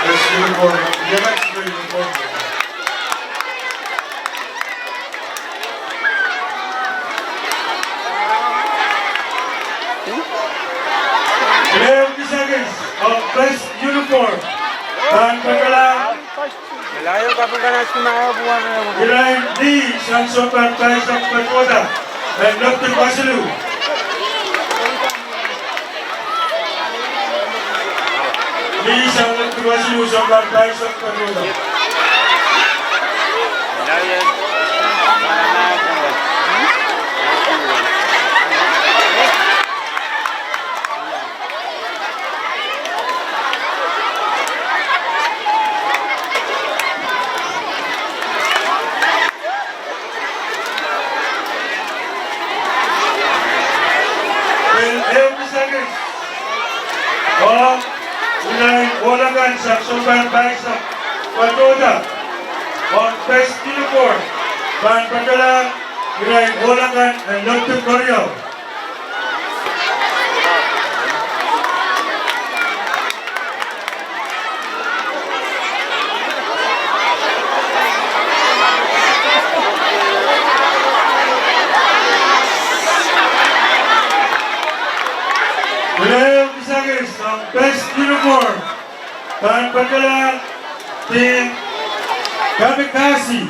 Best uniform, ia best uniform. Irail kisakis ong best uniform pahn patohlahng irail ni sang sounpar pahisek patohda en Loptik Kesiluh. Ni sang Loptik Kesiluh sounpar pahisek patohda. Pil ehu kisakis ong irail ohl akan sang sounpar pahisek patohda ong best uniform pahn patohlahng irail ohl akan en Loptik Keriau. Irail kisakis ong best uniform pahn patohlahng team Kamikaze.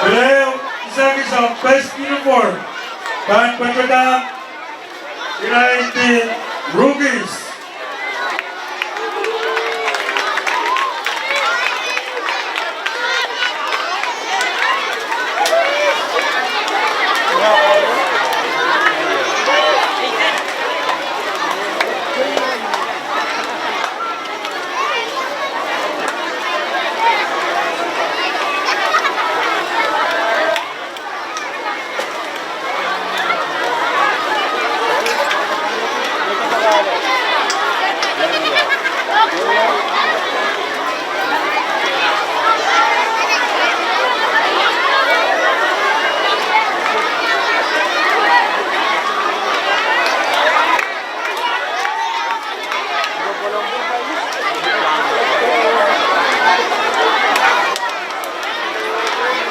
Irail kisakis ong best uniform pahn patohlahng irail team Rookies.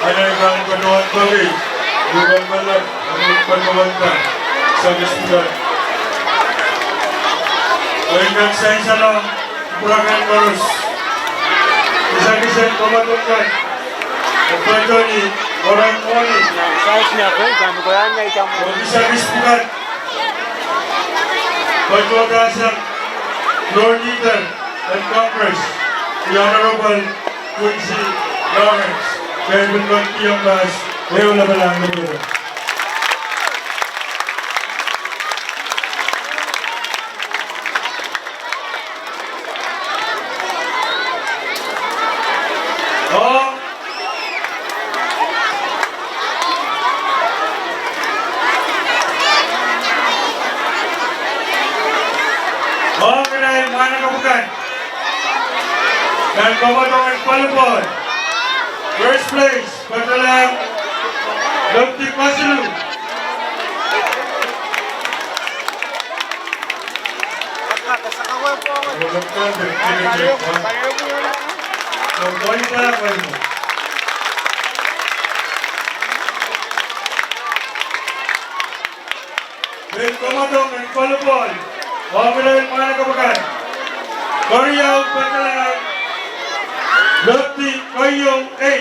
Anahn kan patohwan peki, luhpwel mehlel, anahn patohwan peki, kisakis pwukat. Pwukat sansalong, pwukat koaros. Kisakis en pwukat pwukat. Patohwan, oran mwohni. Kisakis pwukat. Patohda sang Floor Leader en Congress, the Honorable Quincy Lawrence, kei pil peki ong pas, ehu lapalahn lapalahn. Oh. Ong irail mwahnakapw kan nan kapwatong en volleyball. First place, patohlahng Loptik Kesiluh. Pil kamwadong en volleyball ong irail mwahnakapw akan. Keriau patohla, lepdi keieu ei.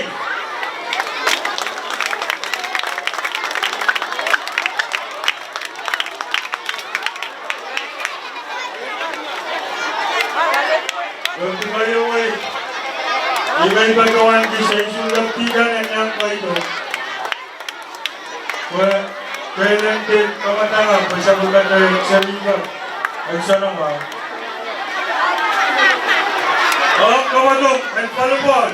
Lepdi keieu ei. Ih me patohwan kisehn lepdi kan en iang keieu. Pwe keilen pil kamwadang pwe sapwellimatail seri kan en soanamwahu. Ong kamwadong en volleyball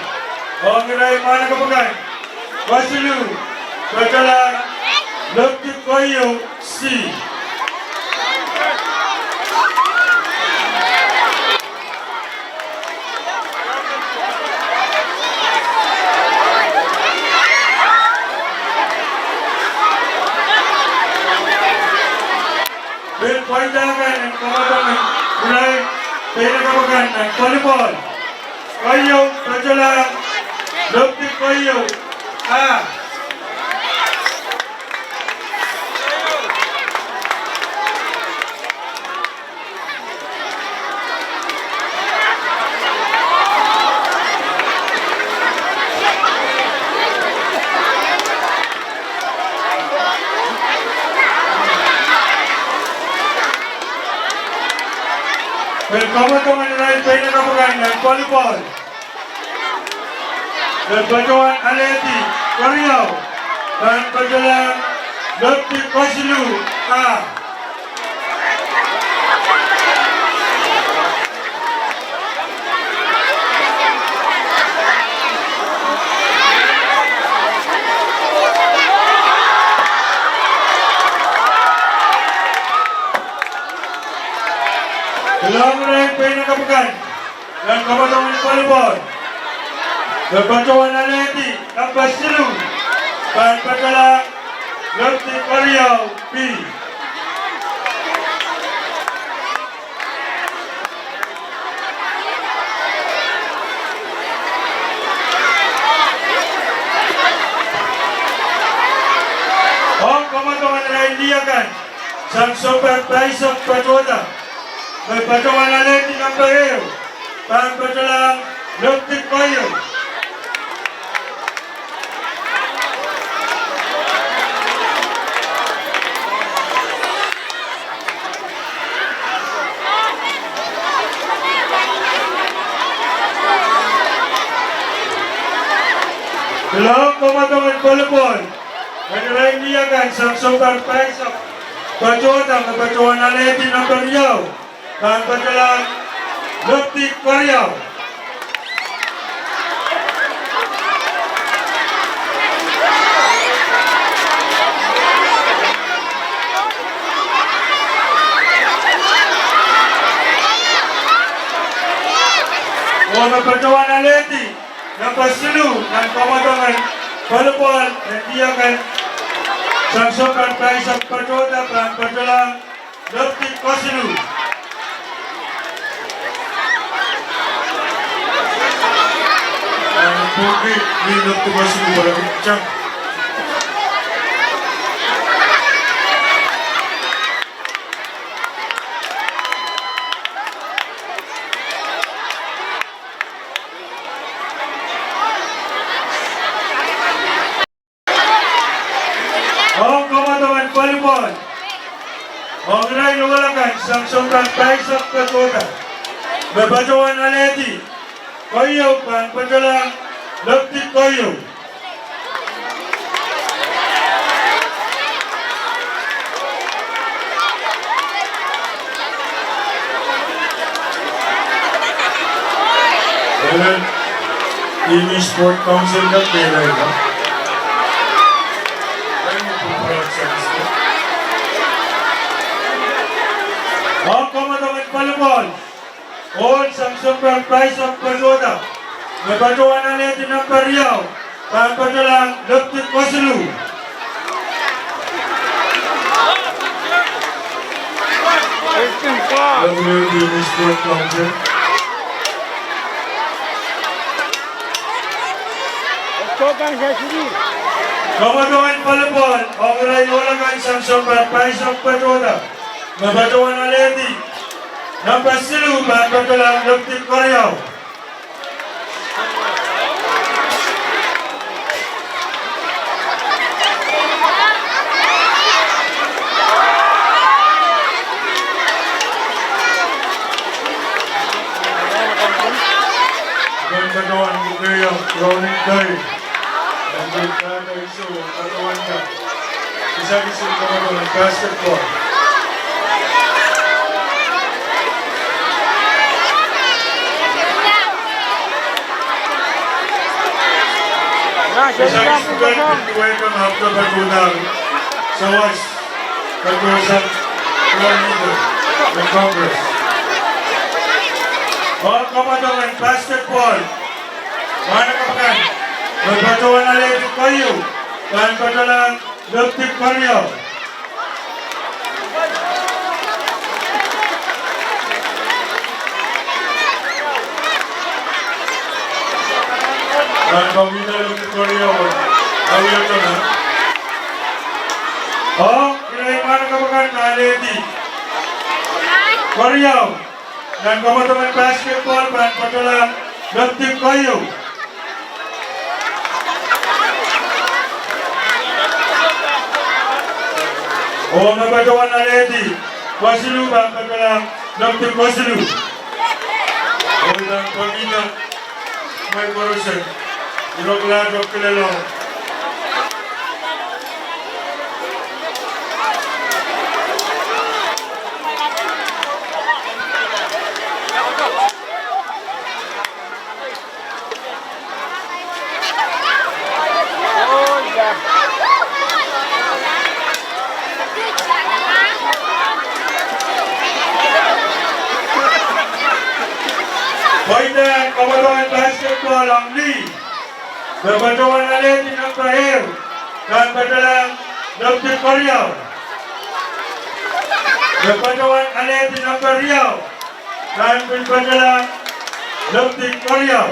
ong irail mwahnakapw akan. Kesiluh patohla, lepdi keieu C. Pil pwain kan en kamwadong en irail peinakapw akan nan volleyball. Keieu patohla, lepdi keieu A. Pil kamwadong en irail peinakapw akan nan volleyball. Me patohwan alehdi keriau pahn patohlahng lepdi kesiluh A. Pil ong irail peinakapw akan nan kamwadong en volleyball. Me patohwan alehdi namba siluh pahn patohlahng lepdi keriau B. Ong kamwadong en irail lih akan sang sounpar pahisek patohda. Me patohwan alehdi namba ehu pahn patohlahng lepdi keieu. Pil ong kamwadong en volleyball en irail lih akan sang sounpar pahisek patohda. Me patohwan alehdi namba riau pahn patohlahng lepdi keriau. Oh me patohwan alehdi namba siluh nan kamwadong en volleyball en lih akan sang sounpar pahisek patohda pahn patohlahng lepdi kesiluh. Ahn pwuki ni lepdi kesiluh pwurehng tang. Ong kamwadong en volleyball ong irail ohl akan sang sounpar pahisek patohda. Me patohwan alehdi keieu pahn patohlahng lepdi keieu. Elen, ih me Sport Council kan kehlail. Ong kamwadong en volleyball ohl sang sounpar pahisek patohda. Me patohwan alehdi namba riau pahn patohlahng lepdi kesiluh. Committee Sport Council. Kamwadong en volleyball ong irail ohl akan sang sounpar paisek patohda. Me patohwan alehdi namba siluh pahn patohlahng lepidi keriau. Pahn patohwan keriau, Browning Kei. Pahn patohwan kisakis en kamwadong en basketball. Kisakis pwukat en duwehte me apwtehn patohda sawas patohsang floor leader en Congress. Ong kamwadong en basketball, mwahnakapw akan me patohwan alehdi keieu pahn patohlahng lepidi keriau. Nan komihda lepidi keriau, awiatana. Oh, irail mwahnakapw akan me alehdi keriau nan kamwadong en basketball pahn patohlahng lepidi keieu. Oh me patohwan alehdi kesiluh pahn patohlahng lepidi kesiluh. Oh I pahn pwekida mwein koaros en iroklahte kilel ong Pweida en kamwadong en basketball ong lih. Me patohwan alehdi namba ehu pahn patohlahng lepidi keriau. Me patohwan alehdi namba riau pahn pil patohlahng lepidi keriau.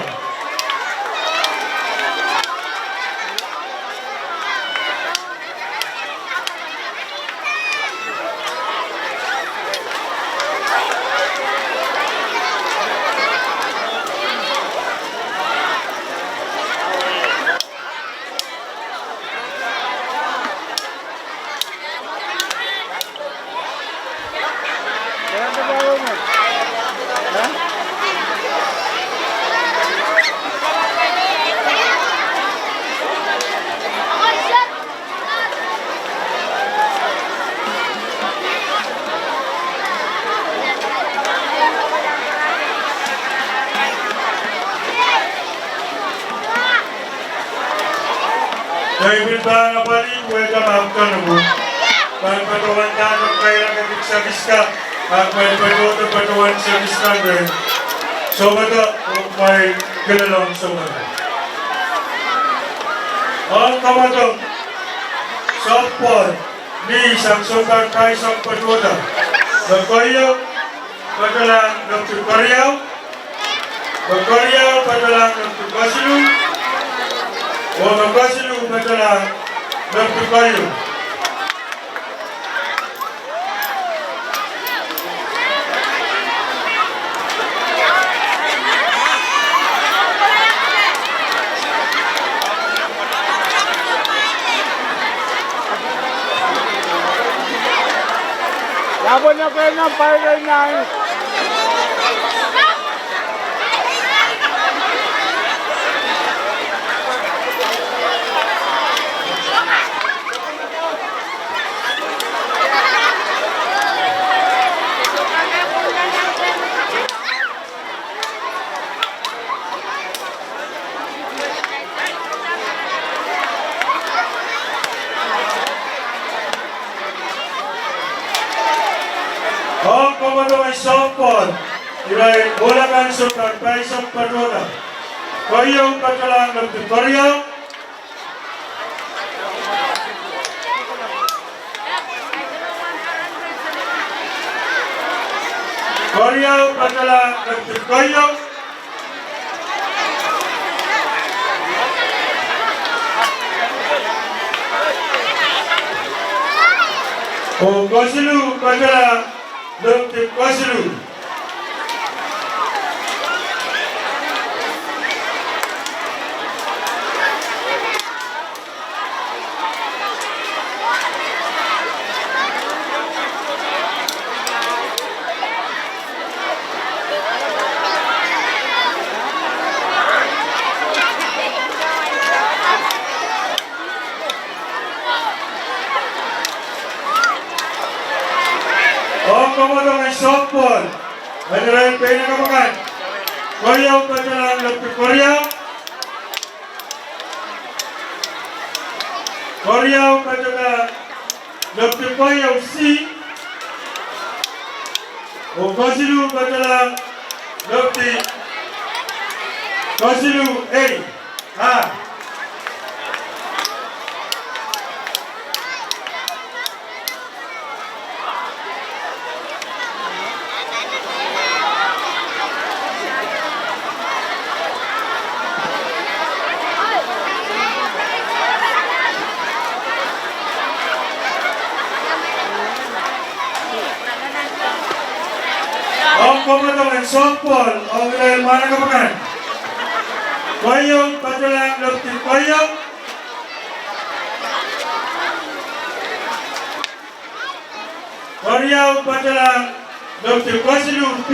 Tepin pahn apwalih duwehte me apwtehn pahn patohwan dahkot kairada kisakis ka, ahpw me patohdo patohwan kisakis kan rehn sohpeiong, oh me kilel ong sohpeiong. Ong kamwadong softball, ni sang sounpar paisek patohda. Me keieu patohlahng lepidi keriau. Me keriau patohlahng lepidi kesiluh. Oh me kesiluh patohlahng lepidi keieu. Ong kamwadong en softball, irail ohl akan sounpar paisek patohda. Keieu patohlahng lepidi keriau. Keriau patohlahng lepwidi keieu. Oh kesiluh patohlahng lepwidi kesiluh. Ong kamwadong en softball, en irail peinakapw akan. Keriau patohlahng lepwidi keriau. Keriau patohlahng lepwidi keieu C. Oh kesiluh patohlahng lepwidi kesiluh A. A. Ong kamwadong en softball, ong irail mwahnakapw akan. Keieu patohlahng lepwidi keieu. Keriau patohlahng lepwidi kesiluh B.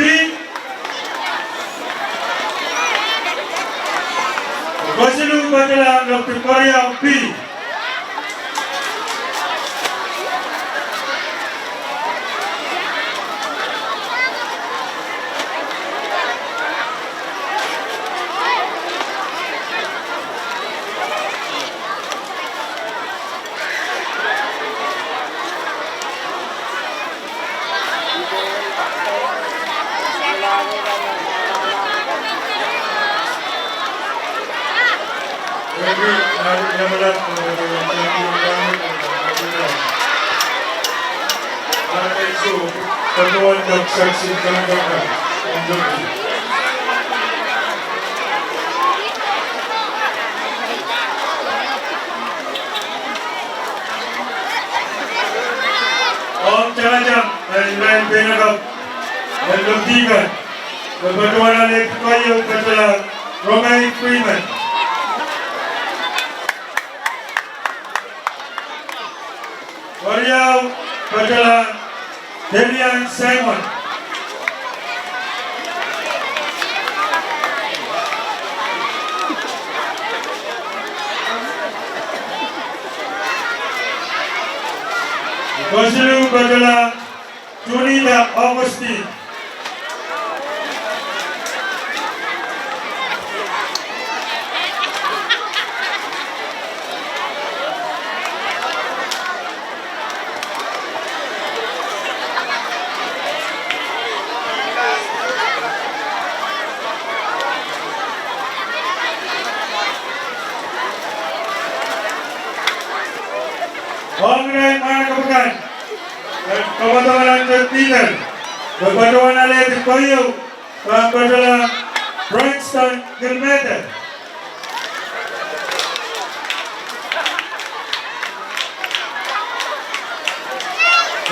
Kesiluh patohlahng lepwidi keriau B. Ong tangatang en irail peinakapw en lepwidi kan, me patohwan alehdi keieu patohlahng Romain Freeman. Keriau patohlahng Delian Simon. Kesiluh patohlahng Tunita Augustine. Ong irail mwahnakapw akan, kamwadong en Peter, me patohwan alehdi keieu, pahn patohlahng Brenston Kilmete.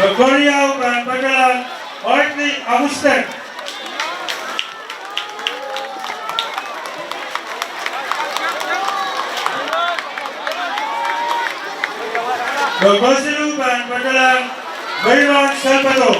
Me keriau pahn patohlahng Ortney Augustin. Me kesiluh pahn patohlahng Meiron Salvador.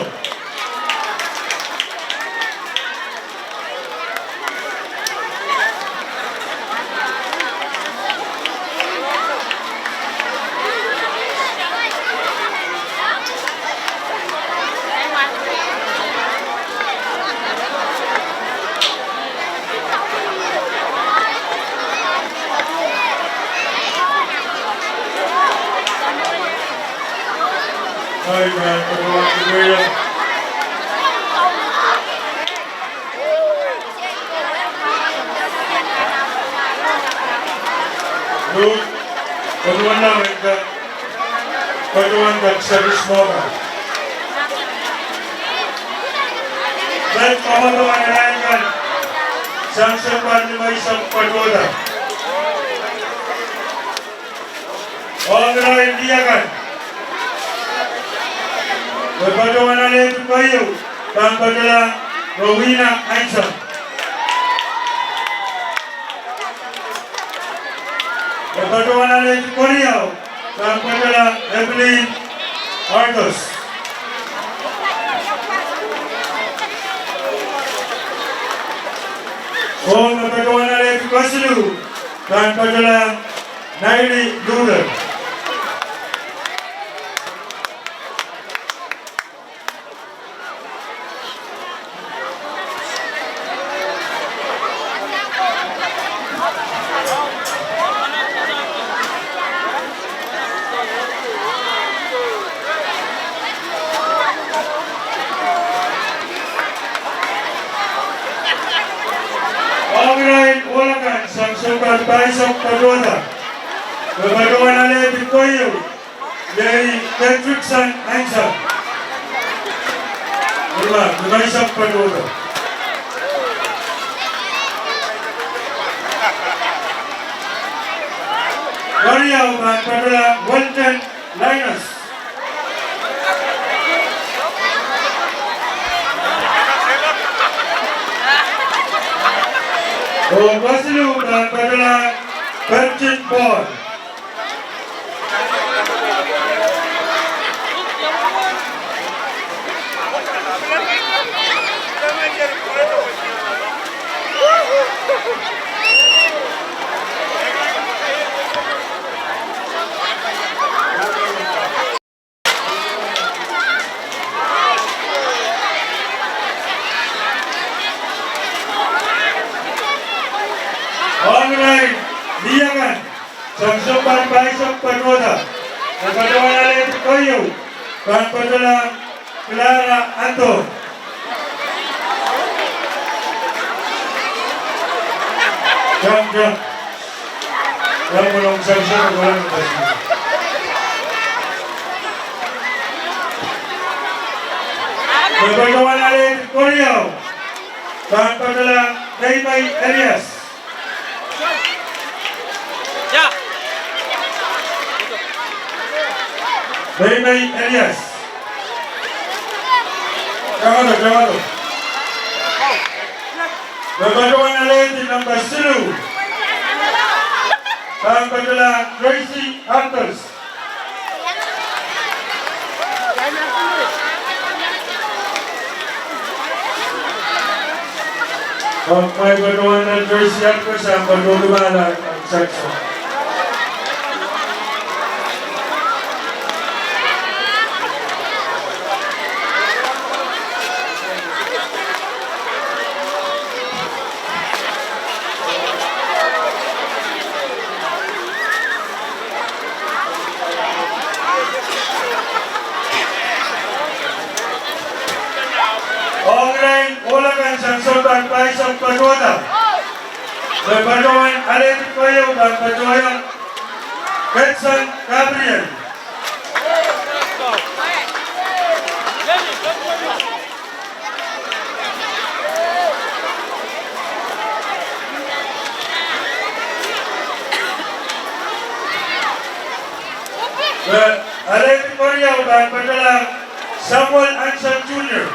Patohwan irail kan sang sounpar limeisek patohda. Ong irail lih akan, me patohwan alehdi keieu pahn patohlahng Rowena Anson. Me patohwan alehdi keriau pahn patohlahng Evelyn Arthurs. Oh me patohwan alehdi kesiluh pahn patohlahng Naili Luther. Ong irail ohl akan sang sounpar paheisek patohda, me patohwan alehdi keieu, Mary Patrickson Anson. Ira, limeisek patohda. Keriau pahn patohlahng Walton Linus. Oh kesiluh pahn patohlahng Bertin Paul. Ong irail lih akan sang sounpar paheisek patohda, me patohwan alehdi keieu pahn patohlahng Clara Anto. Jam, jam. Jam, kolong sang sang kolong sang. Me patohwan alehdi keriau pahn patohlahng Meimei Elias. Meimei Elias. Tangado, tangado. Me patohwan alehdi namba siluh pahn patohlahng Tracy Arthurs. Pwe mwein patohwan Tracy Arthurs, sang patohwan duwehla sang sang. Ong irail ohl akan sang sounpar paheisek patohda, me patohwan alehdi keieu pahn patohieng Ketson Gabriel. Me alehdi keriau pahn patohlahng Samuel Anson Junior.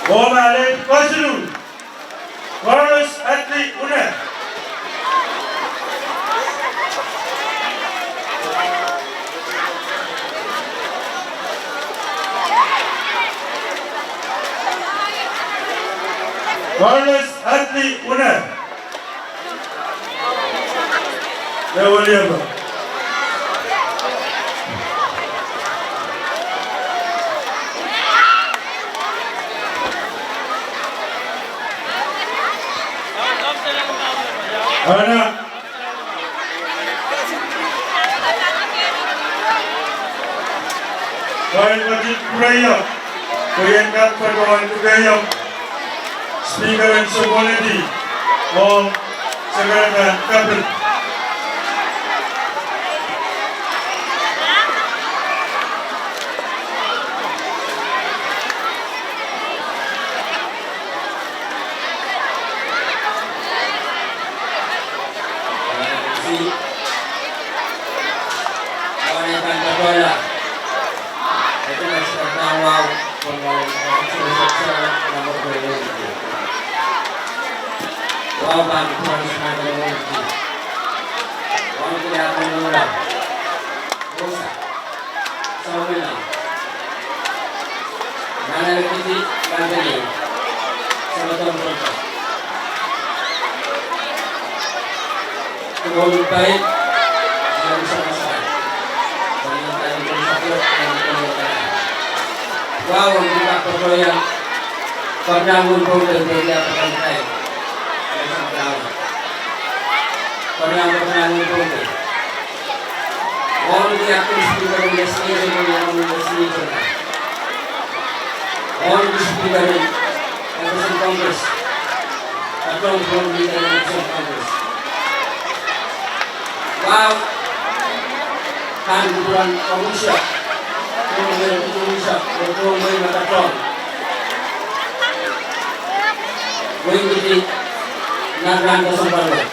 Oh me alehdi kesiluh Carlos Atli Une. Carlos Atli Une. Ewa liempo. Ana. Kain ketin pwureio, pwe ien kak patohwan lukehiong Speaker en Sokoledi ong Secretary en Cabinet. Hala. Ete na sika tang wahu, pwon wahu, sika sika sika, na mwo pwon wahu. Wahu pahn pwon sika tang wahu. Wahu kila pwon wahu. Rosa. Samuela. Nanalekiti, Nanalekiti. Samadon Rosa. Tumoun pai, yang sama-sama. Kami akan ikut support dan ikut support. Wahu, kita percaya. Pernah ngumpul dan dia akan kai. Yang sama-sama. Pernah, pernah ngumpul. Wahu ni acting speaker in the state, wahu ni acting speaker. Wahu ni speaker in Election Congress. Patong from the Election Congress. Wahu, kan kukuran komisha. Komisha, komisha, patong. Wein Kiti, nan rahn kesempwal wet.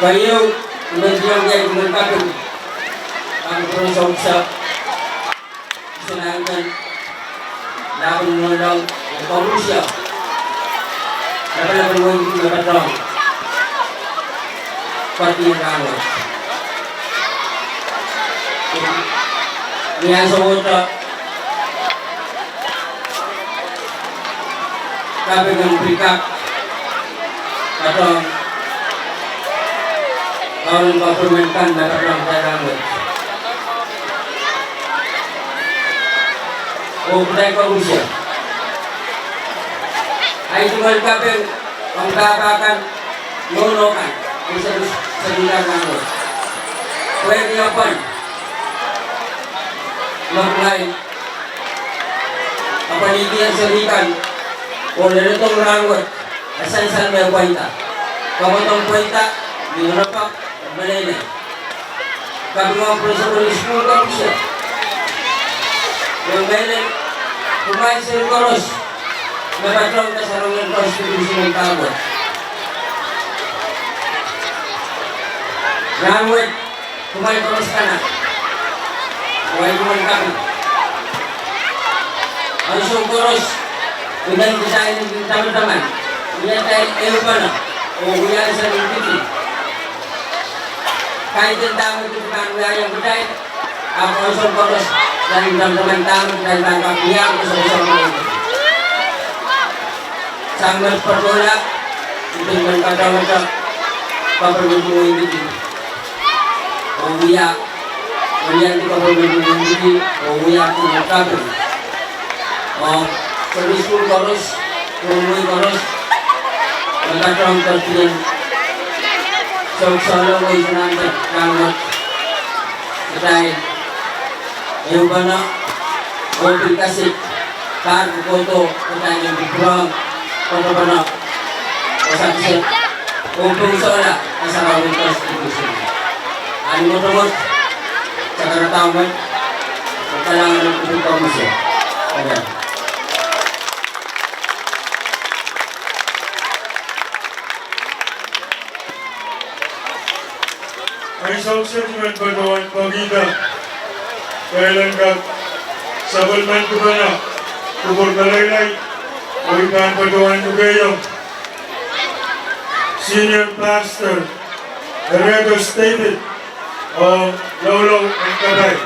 Keieu, I men diong kei, I men kaping. Ahpw pwon sohte. Ise nan ken, lapalap mwohn long, koarusie. Lapalap mwohn me patong. Pati rahnwet. Ni ansou wet, kaping en pil kak patong. Kaunen government kan me patong kitail rahnwet. Oh kitail koarusie. Ahi tungoal kaping ong pahpa kan, nohno kan, en seri, seri kan rahnwet. Pwehki apwal, me kumwail apwalihki en seri kan, oh leledohng rahnwet, e sansal me pweida. Kaping ong pweida, ni rapahki, mehlel. Kaping ong principal en sukuhl koarusie. Oh mehlel, kumwail seri koaros, me patong kasarawien constitution en pahpa. Rahnwet, kumwail koaros kan, kumwail kumwail kaping. Ansou koaros, I men kitail en tamataman, I atail ehupene, oh wia ansou me I pil kaidehn dahme I pahn wiahiong kitail, ahpw ansou koaros, I men tamataman dahme kitail pahn kak wia, oh sohte sohte. Sang met patohla, I pil men katamatala, government en Wein Kiti. Oh wia, wia ni government en Wein Kiti, oh wia ni kaping. Oh, seri sukuhl koaros, oh mwehi koaros, me patong ketiket. Sohte sohte wei sanangte, rahnwet. Kitail ehupene, oh pil kasik, pahr kohdo, kitail en pil pwurehng, koadoadoahk, oh sakise, oh pwung sohla, kasarawien constitution. Ahn mwotomwot, sakaradahn met, oh kalahngan en kupwur koarusie. Amen. Ahi soahng sehse I men patohwan pekihda kehl en kak sapwellimen kupwurpene, kupwur kalailai, oh I pahn patohwan lukehiong Senior Pastor Emeritus David, oh, loulou en kapai.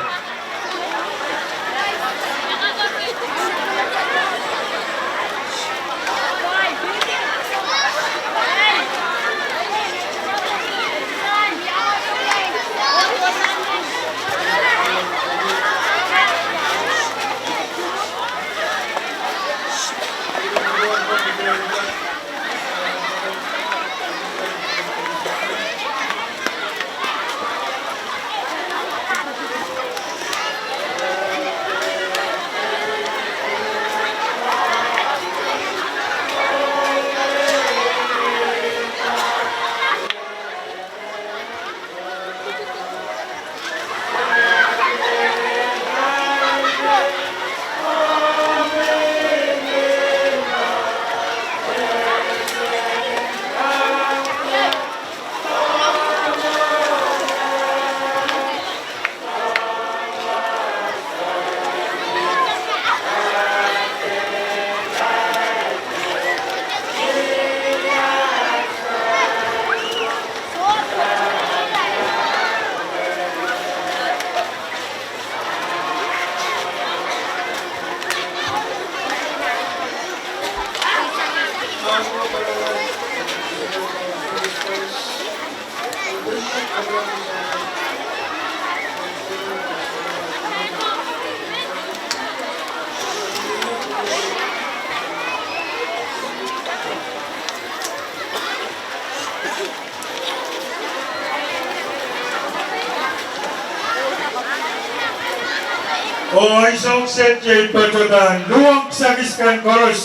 Oh ansou kiset iei patohwan luhk kisakis kan koaros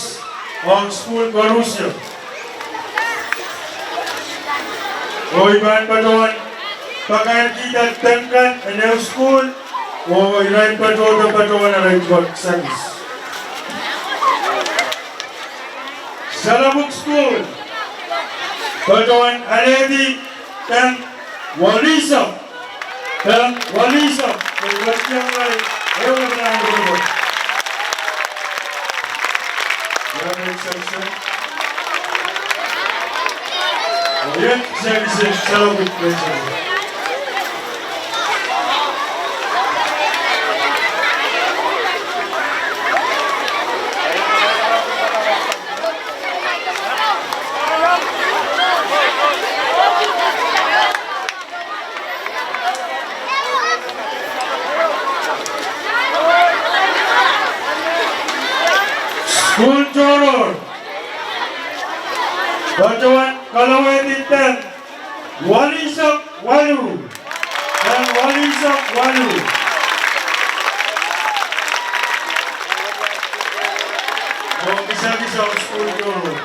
ong sukuhl koarusie. Oh I pahn patohwan pakairkihda deng kan en ehu sukuhl, oh irail patohdo patohwan arail luhk kisakis. Salopwuok Sukuhl, patohwan alehdi deng walisek, deng walisek, me patohwan ehu deng walisek. Sukuhl tohrohr, patohwan kalowehdi deng walisek waluh, deng walisek waluh. Oh kisakis ong sukuhl tohrohr.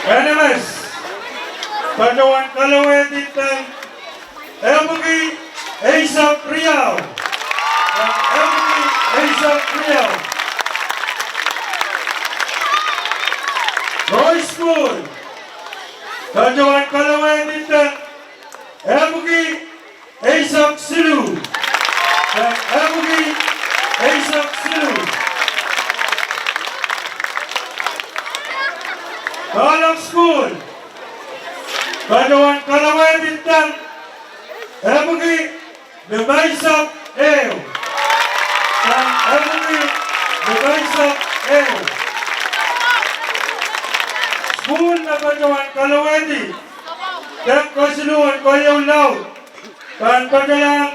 N M S, patohwan kalowehdi deng epwiki eisek riau, deng epwiki eisek riau. Roy Sukuhl, patohwan kalowehdi deng epwiki eisek siluh, deng epwiki eisek siluh. Pahlap Sukuhl, patohwan kalowehdi deng epwiki limeisek ehu, deng epwiki limeisek ehu. Sukuhl me patohwan kalowehdi deng kesiluh en keieu laud pahn patohlahng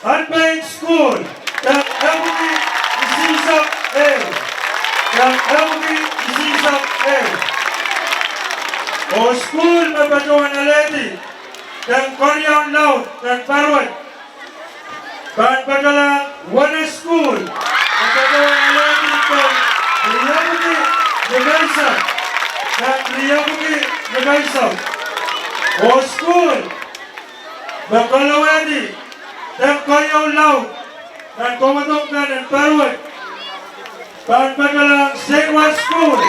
Anpain Sukuhl, deng epwiki isihsek ehu, deng epwiki isihsek ehu. Oh sukuhl me patohwan alehdi deng keriaun laud en paruwet pahn patohlahng Wene Sukuhl, me patohwan alehdi deng riepwiki limeisek, deng riepwiki limeisek. Oh sukuhl me kalowehdi deng keriaun laud nan kamwadong kan en paruwet pahn patohlahng Seinwar Sukuhl,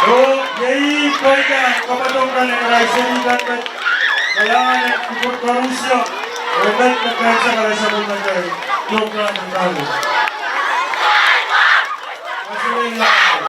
oh iei pweida kamwadong kan en irail seli kan me kalahngan en kupwur koarusie, oh met me kansensuwed sapwellimatail program en paruwet.